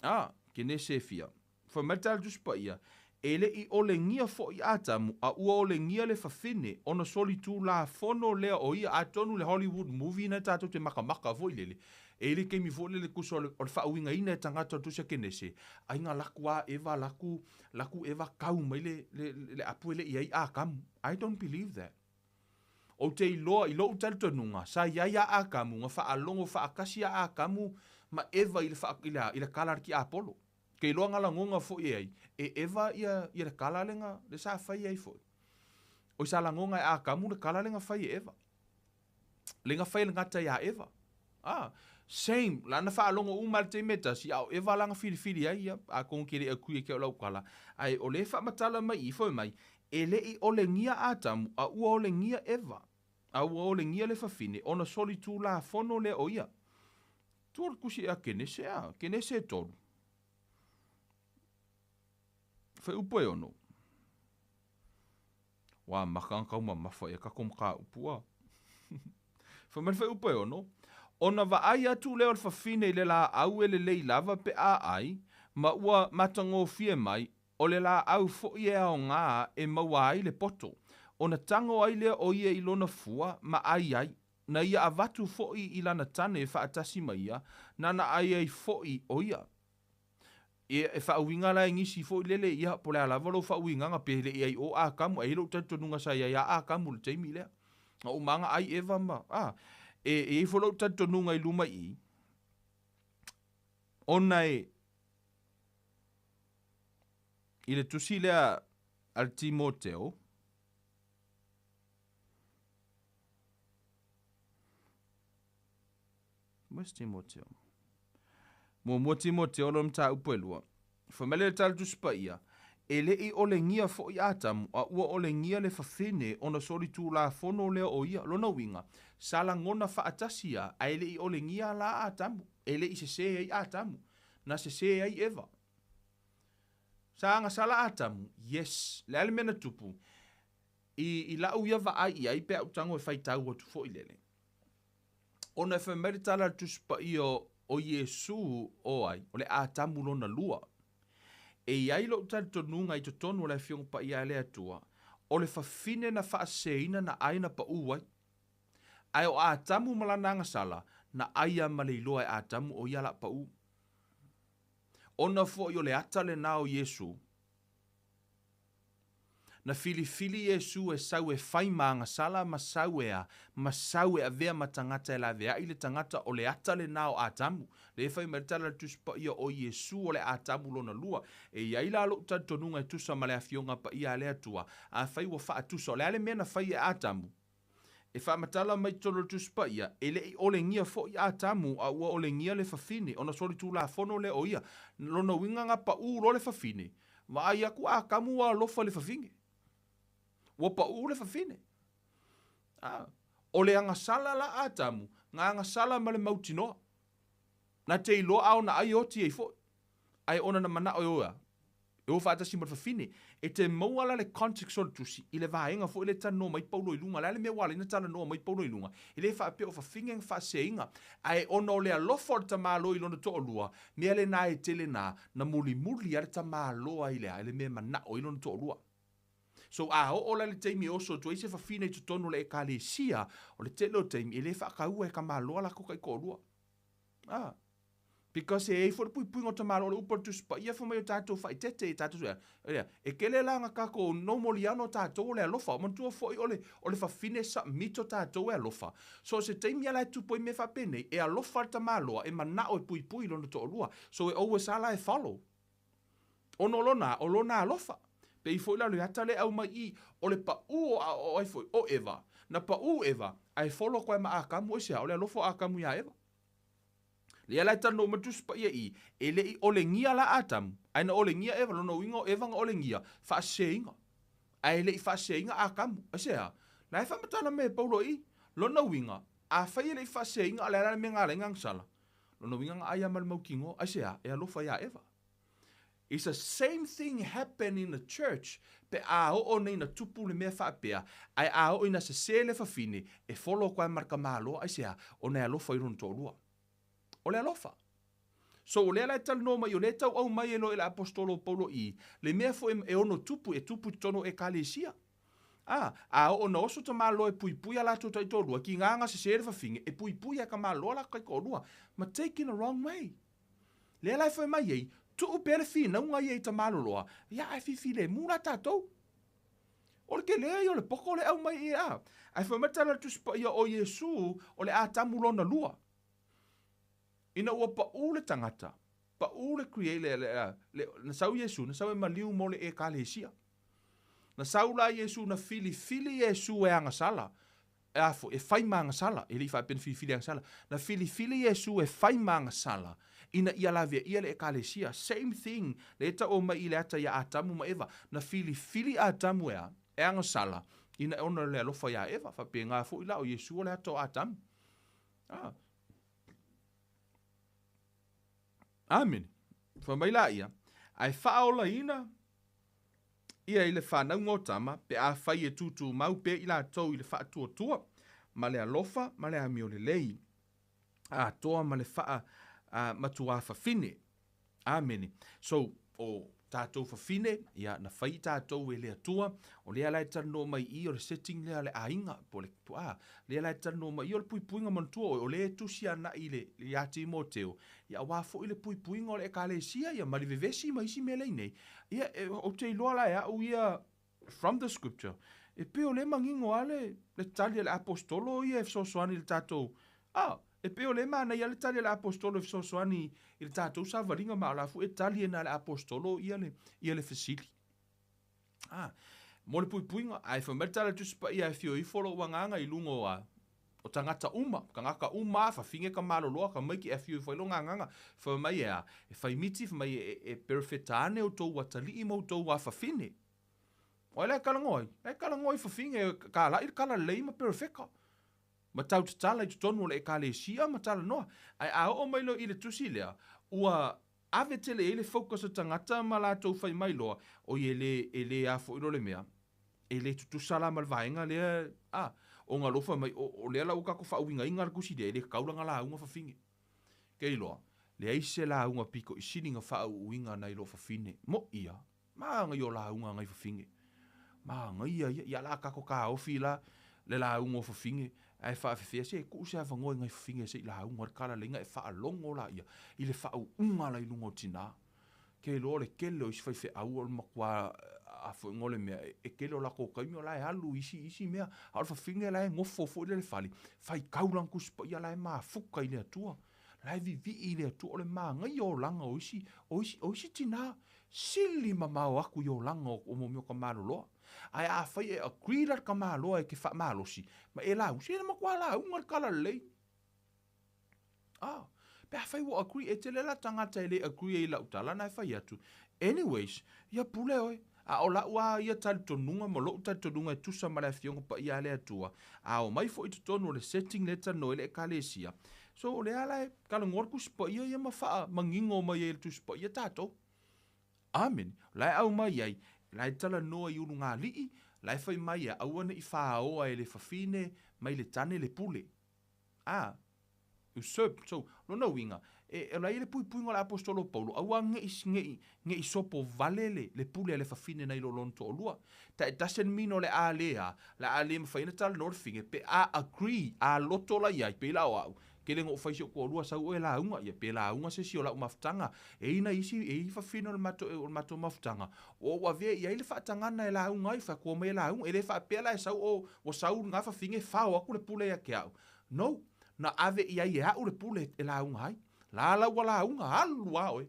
A, Kenese e fia. Fai mai le tala Tusi Paia, E le i olegia foi Atamu, a ua olegia le fafine, ona solitulafono lea o ia. Atonu le Hollywood movie na tatou te makamaka foi lele, e i le taimi foi lele tusa o le, o le faauigaina e tagata o le Tusi a Kenese, ai na laku a Eva laku, laku Eva kau mai le, le, le apu e le i ai Atamu. I don't believe that. Ou te iloa i lou talitonuga, sa i ai a Atamu na faalogo faatasi a Atamu ma Eva i le, faa, i le, i le kala a le tiapolo. Ke iloa na lagona foi e ai, e Eva ia, ia le kala le na, le sa fai ai foi. Oi sa lagona e Atamu le kala le na fai e Eva. Le na fai e le gata iā Eva. Ah, same, la na faalogo uma i le taimi e tasi, a o Eva la na filifili ai ia, atonu ke le agree ke o lau kala, ae o le faamatala mai i foi mai, e le i olegia Atamu, a ua olegia Eva, a ua olegia le fafine, ona solitulafono lea o ia. Tua le tusi ea Kenese a, Kenese e tolu. Fuaiupu e ono. Ua amata ona taumamafa ia tatou mataupu a. Fai mai le fuaiupu e ono, Ona vaai atu lea o le fafine i le laau e lelei lava pe a ai, ma ua matagofie mai, o le laau foi e aoga e maua ai le poto, ona tago ai lea o ia i lona fua ma ai ai, na ia avatu foi i lana tane faatasi ma ia, nana ai ai foi o ia. Ia, e faauiga la e nisi foi lele, ia, po o le a lava lou faauigaga, pe le i ai o Atamu, ae i ai lou talitonuga sa i ai a Atamu i le taimi lea. Na uma lava na ai Eva ma, a, e, e i ai foi lou talitonuga i luma i i, ona e, i le tusi lea a le Timoteo, Where's Timoteo? Muamua Timoteo lona mataupu e lua. Fai mai le tala Tusi Paia, E le i olegia foi Atamu, a ua olegia le fafine ona solitulafono lea o ia. Lona uiga, sa lagona faatasi a, ae le i olegia la Atamu, e le i sesē ai Atamu, na sesē ai Eva. Sa agasala Atamu? Yes. Le a le mea na tupu? I, i lau ia vaai i ai pe a ou tago e faitau atu foi lele. Ona e fai mai le tala a le Tusi Paia o Iesū o ai, o le Atamu lona lua. E i ai lou talitonuga i totonu o le Afioga Paia a le Atua, o le fafine na faaseseina na ai na paʻū ai. Ae o Atamu ma lana agasala, na ai a ma le iloa e Atamu o ia la paʻū. Ona foi o le ata lenā o Iesū, Na filifili Iesu e sau e fai ma agasala ma sau e a, ma sau e avea ma tagata e laveai le tagata o le ata lenā o Atamu. Lea e fai mai le tala a le Tusi Paia o Iesu o le Atamu lona lua. E i ai la lou talitonuga e tusa ma le Afioga Paia a le Atua, afai ua faatusa o le a le mea na fai e Atamu? E faamatala mai totonu o le Tusi Paia, e le i olegia foi Atamu, a ua olegia le fafine, ona solitulafono lea o ia. Lona uiga na paʻū loa le fafine, vaai atu Atamu ua alofa i le fafine. Ua paʻū le fafine. A, o le agasala la Atamu, na agasala ma le mautinoa. Na te iloa a ona ai e oti ai foi. Ae ona na manao e o a, e o faatasi ma le fafine. E te maua la le context o le tusi i le vaega foi lea e talanoa mai Paulo i luga. O le a le mea ua ala ai ona talanoa mai Paulo i luga? E le faapea o fafine na faaseseina, ae ona o le alofa o le tamaloa i lona toalua, mea lenā e tele nā, na mulimuli lava le tamaloa i le a, i le mea e manao ai lona toalua. So a oo la i le taimi e oso atu ai se fafine i totonu o le Ekalesia, o le tele o taimi e le faataua e tamaloa latou taitoalua. Ah. Because e i ai foi le puipuiga o tamaloa o le upu a le Tusi Paia fai mai o tatou faaeteete i tatou ea, ea, e tele la na tatou normally lava ona o tatou o le alofa. Manatua foi o le, o le fafine submit o tatou e alofa. So o se taimi lava la e tupu ai mea faapenei, e alofa le tamaloa, e manao e puipui i lona toalua. So e always lava la e follow. Ona o lona, o lona alofa. Pei foi la o le ata lea e aumai i i, o le paʻū o, o ai foi, o Eva. Na paʻū Eva, ae follow atu ai ma Atamu, aisea? O le alofa o Atamu iā Eva. Lea la e talanoa mai le Tusi Paia i, e le i olegia la Atamu, ae na olegia Eva, lona uiga o Eva na olegia, faaseseina. Ae le i faaseseina Atamu. Aisea? La e faamatala mai e Paulo i, lona uiga, afai e le i faaseseina, o le a la le mea na ala ai na agasala? Lona uiga na ai lava ma le mautinoa. Aisea? E alofa iā Eva. It's the same thing happen in the church pe a oo nei na tupu le mea faapea, ae a oo ina sese le fafine, e follow atu ai ma le tamaloa, aisea? Ona e alofa i lona toalua. O le alofa. So o lea la e talanoa mai, o lea e tauau mai e loa e le Aposetolo o Paulo i le mea foi e ono tupu, e tupu i totonu o Ekalesia. A, a oo na oso tamaloa e puipui a latou taitoalua, ki ngā nga sese le fafine, e puipui e ka maloa la taitoalua, ma taken a wrong way. Lea la e fai mai ai, tuu pea le finauga ia i tamaloloa, ia ae fifilemu la tatou. O le tele ia o le poto le aumai i a. Ae fai mai tala le Tusi Paia o Iesu o le Atamu lona lua. Ina ua paʻū le tagata, paʻū le create le, le, le, na sau Iesu, na sau e maliu mo le Ekalesia. Na sau la Iesu, na filifili Iesu e agasala, e a foi, e fai ma agasala, e le i faapea na filifili agasala, na filifili Iesu e fai ma agasala, ina ia laveaia le Ekalesia. Same thing, le e tau mai i le ata ia Atamu ma Eva, na filifili Atamu e a, e agasala, ina e ona le alofa ia Eva, faapena foi la o Iesu o le ata o Atamu. Ah. Amene. Fai mai la ia, ae faaolaina ia i le whanauga o tama, pe afai e tūtūmau pea i latou i le faatuatua, ma le alofa ma le amio lelei, atoa ma le faa matuā fafine. Amene. So, o tatou fafine, ia, na fai i tatou e le Atua, o lea la e talanoa mai i o le setting lea a le aiga, po le, a, lea la e talanoa mai i o le puipuiga manatua oe, o lea e tusi ana'i i le, ia Timoteo, ia auā foi le puipuiga o le Ekalesia, ia ma le vevesi ma isi mea lei nei, ia, e, ou te iloa la e a'u ia, from the scripture, e pei o lea e manino lava le, le tali a le Aposetolo ia e fesoasoani i le tatou, a, e pei o lea e manaia lava le tali a le Aposetolo e fesoasoani i le tatou savaliga, ma o la foi e tali e na le Aposetolo ia le, ia le fesili. A, mo le puipuiga, ae fai mai le tala a le Tusi Paia e fio ifo lou agaga i luga o a, o tagata uma, tagata uma a, fafine ka maloloa, ka maiki e afio ifo ai lona agaga, fai mai e a, e fai miti, fai mai e, e perefeta ane outou atalii ma outou afafine. O ai la e talanoa ai? La e talanoa i fafine e kālaʻi le kala lelei ma perefeka. Ma tau tatala i totonu o le Ekalesia ma talanoa. Ae a oo mai loa i le tusi lea, ua ave tele i ai le focus o tagata ma latou fai mai loa, oi e le, e le a foi loa le mea, e le tutusa la ma le vaega lea, a, o na alofa mai, o, o lea la ua tatou faauigaina le tusi lea, e le tatau la na lauga fafine. Kei loa, leai se lauga pito i sili na faauuina nai lo fafine. Moʻi a. Māngai o lauga ngai fafine. Māngaia ia, ia la kako kāofi la le lauga o fafine, ae faafefea se tuu se avanoa i ngai fafine se i lauga le kalaleiga e faalogo la ia i le faauuga la i luga o tinā. Ke iloa o le kele o isi faifeau o le matua a foi o le mea e kele o latou taimi o la e alu i isi isi mea, a o le fafine la e nofo foi lele fale, faitau lana Tusi Paia la e mafuta i le Atua. La e vivii i le Atua, o le mānaia olaga o isi, o isi, o isi tinā, sili mamao aku i olaga o, o mea o tamāloloa. Ae afai e agree la le tamāloa e te faamalosi, ma e lauga, se e matua lauga le tala lelei. Ah, pe afai ua agree, e tele la tagata e le agree ai i lau tala na e fai atu. Anyways, ia pule oe. A o la'u a ia talitonuga ma lo'u talitonuga e tusa ma le Afioga Paia a le Atua, a omai foi i totonu o le setting lea e talanoa ai le Ekalesia. So o lea la e talanoa le Tusi Paia ia ma faamanino mai ai e le Tusi Paia tatou. Amene. O la e aumai ai, la e talanoa i ulugalii, la e fai mai ia aua ne i fāoa e le fafine mai le tane le pule. A, usurp, so, lona uiga, e, e la i le puipuiga o le Aposetolo o Paulo, aua ne i, ne i, ne i sopo vale le, le pule a le fafine nai lo lona toalua. Ta it doesn't mean o le a le a, le a le mafai ona talanoa le fafine, pe a agree, a loto la iai, pei la o a'u, tele na ou fai si ou toalua sau oe lauga, ia pe lauga se isi o la'u mafutaga, e i nai isi, e i fafine o le matou, o le matou mafutaga, ua ou avea i ai le faatagana e lauga ai, fai atu omai e lauga, e le faapea la e sau o, ua sau lena fafine fao atu le pule ia te a'u. No, na ave i ai e a'u le pule e lauga ai. La la ua lauga, alu lava oe.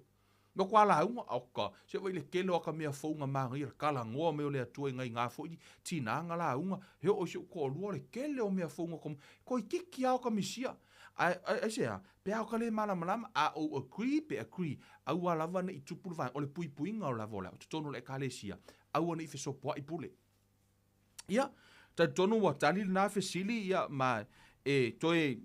No kua lauga, oka, se vaai le tele o aka mea fou na manaia le talanoa mai o le Atua i nai na foi tinā na lauga, he oo i si ou toalua le tele o mea fou na komo, toeitiiti lava o ka misia. Ae, ae, aisea, pe a o ka le malamalama, a ou agree pe agree, aua lava ne i tupu le vaega, o le puipuiga o lava o le ao, totonu o le Ekalesia, aua ne i fesopoai pule. Ia, talitonu ua tali lena fesili, ia, ma e toe,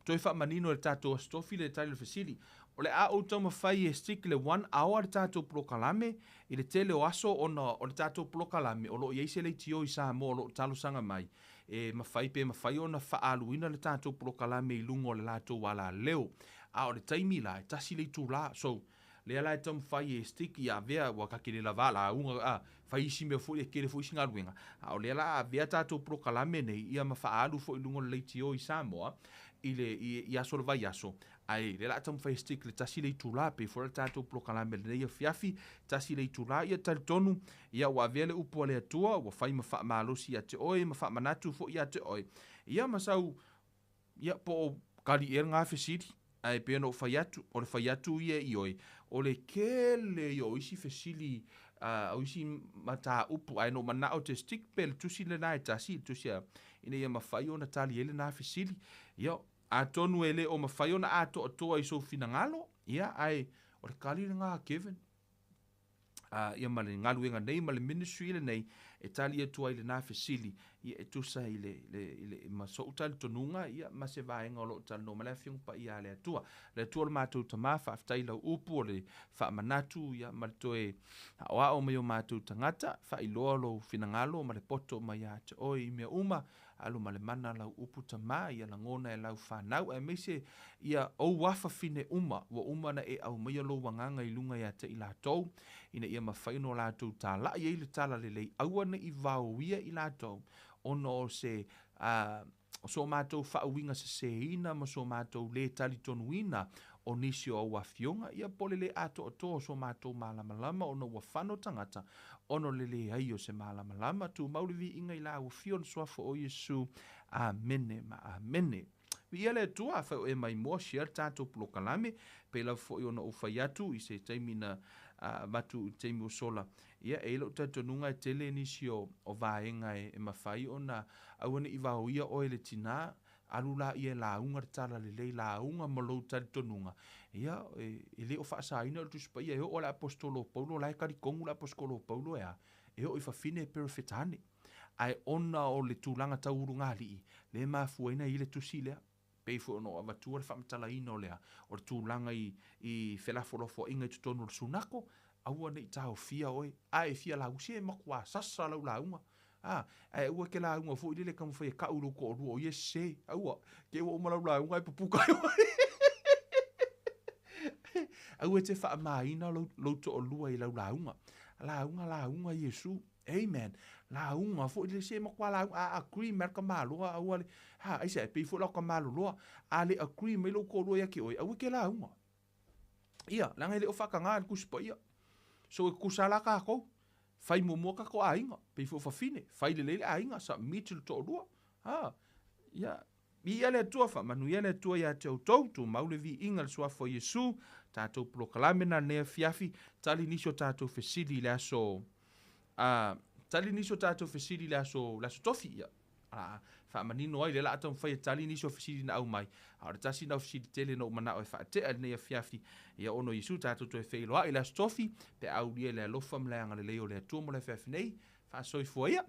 toe faamanino e le tatou Aso Tofi le tali o le fesili. O le a ou taumafai e stick le one hour le tatou polokalame i le tele o aso ona o le tatou polokalame o lo o i ai se leitio i Samoa o lo o talosaga mai e mafai pe mafai ona faaaluina le tatou polokalame i luga o le latou alaleo. A o le taimi la, e tasi le itulā. So, lea la e taumafai e stick ia avea, ua ta te le lava lauga, a, fai isi mea foi, e tele foi isi galuega, a o lea la a avea tatou polokalame nei, ia ma faaalu foi i luga o le leitio i Samoa, i le, i, i aso o le vaiaso, ae lea la a taumafai e stick le tasi le itulā, pei foi la le tatou polokalame i lenei afiafi, tasi le itulā, ia talitonu, ia ua avea le upu a le Atua, ua fai ma faamalosi ia te oe, ma faamanatu foi ia te oe, ia ma sau Ia, po o kali ea lena fesili, ae pei ona ou fai atu, o le fai atu ia i ioe, o le tele ia o isi fesili, o isi mataupu, ae na ou manao ou te stick pea i le tusi lena e tasi, le tusi a, ina ia mafai ona tali ai lena fesili. Ia, atonu e le o mafai ona atoatoa i sou finagalo, ia, ae o le kali lena a Kevin. Ia ma le galuega nei ma le ministry lenei e tali atu ai lena fesili, ia e tusa i le, le, i le, ma so'u talitonuga, ia ma se vaega o lo o talanoa mai le Afioga Paia a le Atua. Le Atua o le matou Tama, faafetai i lau upu o le faamanatu, ia ma le toe aoao mai o matou tagata, faailoa lou finagalo ma le poto mai ia te oe i mea uma, Alu ma le mana lau upu tama ia lagona e lau fanau aemaise ia ou afafine uma ua uma ona e aumaia lou agaga i luga ia te i latou ina ia mafai ona o latou talai ai le talalelei aua ne i vaoia i latou ona o se o so matou faauiga seseina ma so matou le talitonuina o nisi o au afioga, ia po o le le atoatoa o so matou malamalama ona ua fano tagata ona o le leai o se malamalama. Tumau le viiga i lau Afio le Suafa o Iesu. Amene ma amene. Viia le Atua, afai o e maimoa, share le tatou polokalame, pei lava foi ona ou fai atu i se taimi na avatu i le taimi ua sola. Ia, e i ai lou talitonuga e tele nisi o, o vaega e, e mafai ona aua ne i vaoia oe e le tina, Alu laia e lauga le tala lelei, lauga ma lou talitonuga, ia, e le o faasaina le Tusi Paia, e oo lava le Aposetolo o Paulo, o la e talitonu le Aposetolo o Paulo e a? E oo i fafine e perofeta ane. Ae ona o le tulaga tau ulugalii, lea e mafua ai ona i ai le tusi lea. Pei foi ona ou avatua le faamatalaina o le a? O le tulaga i, i felafolafoaiga i totonu o le sunako, aua ne i taofia oe, a e fia lauga, se e matua sasa lau lauga. A, ae aua e te lauga foi lele e taumafai e tau i lou toalua o ia e sese. Aua, te i ua uma lau lauga ae pupuka ai oe. Aua e te faamaina lou, lou toalua i lau lauga. Lauga, lauga Iesu. Amen. Lauga foi lele, se matua lauga, a agree mai le tamaloa, aua le, ha, aisea, e pei foi la o tamaloloa. A le agree mai lou toalua ia te oe, aua e te lauga. Ia, leaga e le o faatagaina e le Tusi Paia. So e tutusa la tatou. Fai muamua tatou aiga, pei foi o fafine, fai lelei le aiga, submit le toalua. Ha, ia, viia le Atua, faamanuia le Atua ia te outou, tumau le viiga i le suafa o Iesu, tatou polokalame na lenei afiafi, tali nisi o tatou fesili i le aso, a, tali nisi o tatou fesili i le aso, le aso Tofi, ia. A faamanino ai, lea la a taumafai e tali nisi o fesili na aumai, a o le tasi na o fesili tele na ou manao e faatea i lenei afiafi, ia ono Iesu tatou toe feiloai i le Aso Tofi, pe a aulia i le alofa ma le agalelei o le Atua mo le afiafi nei, faasoifua ia.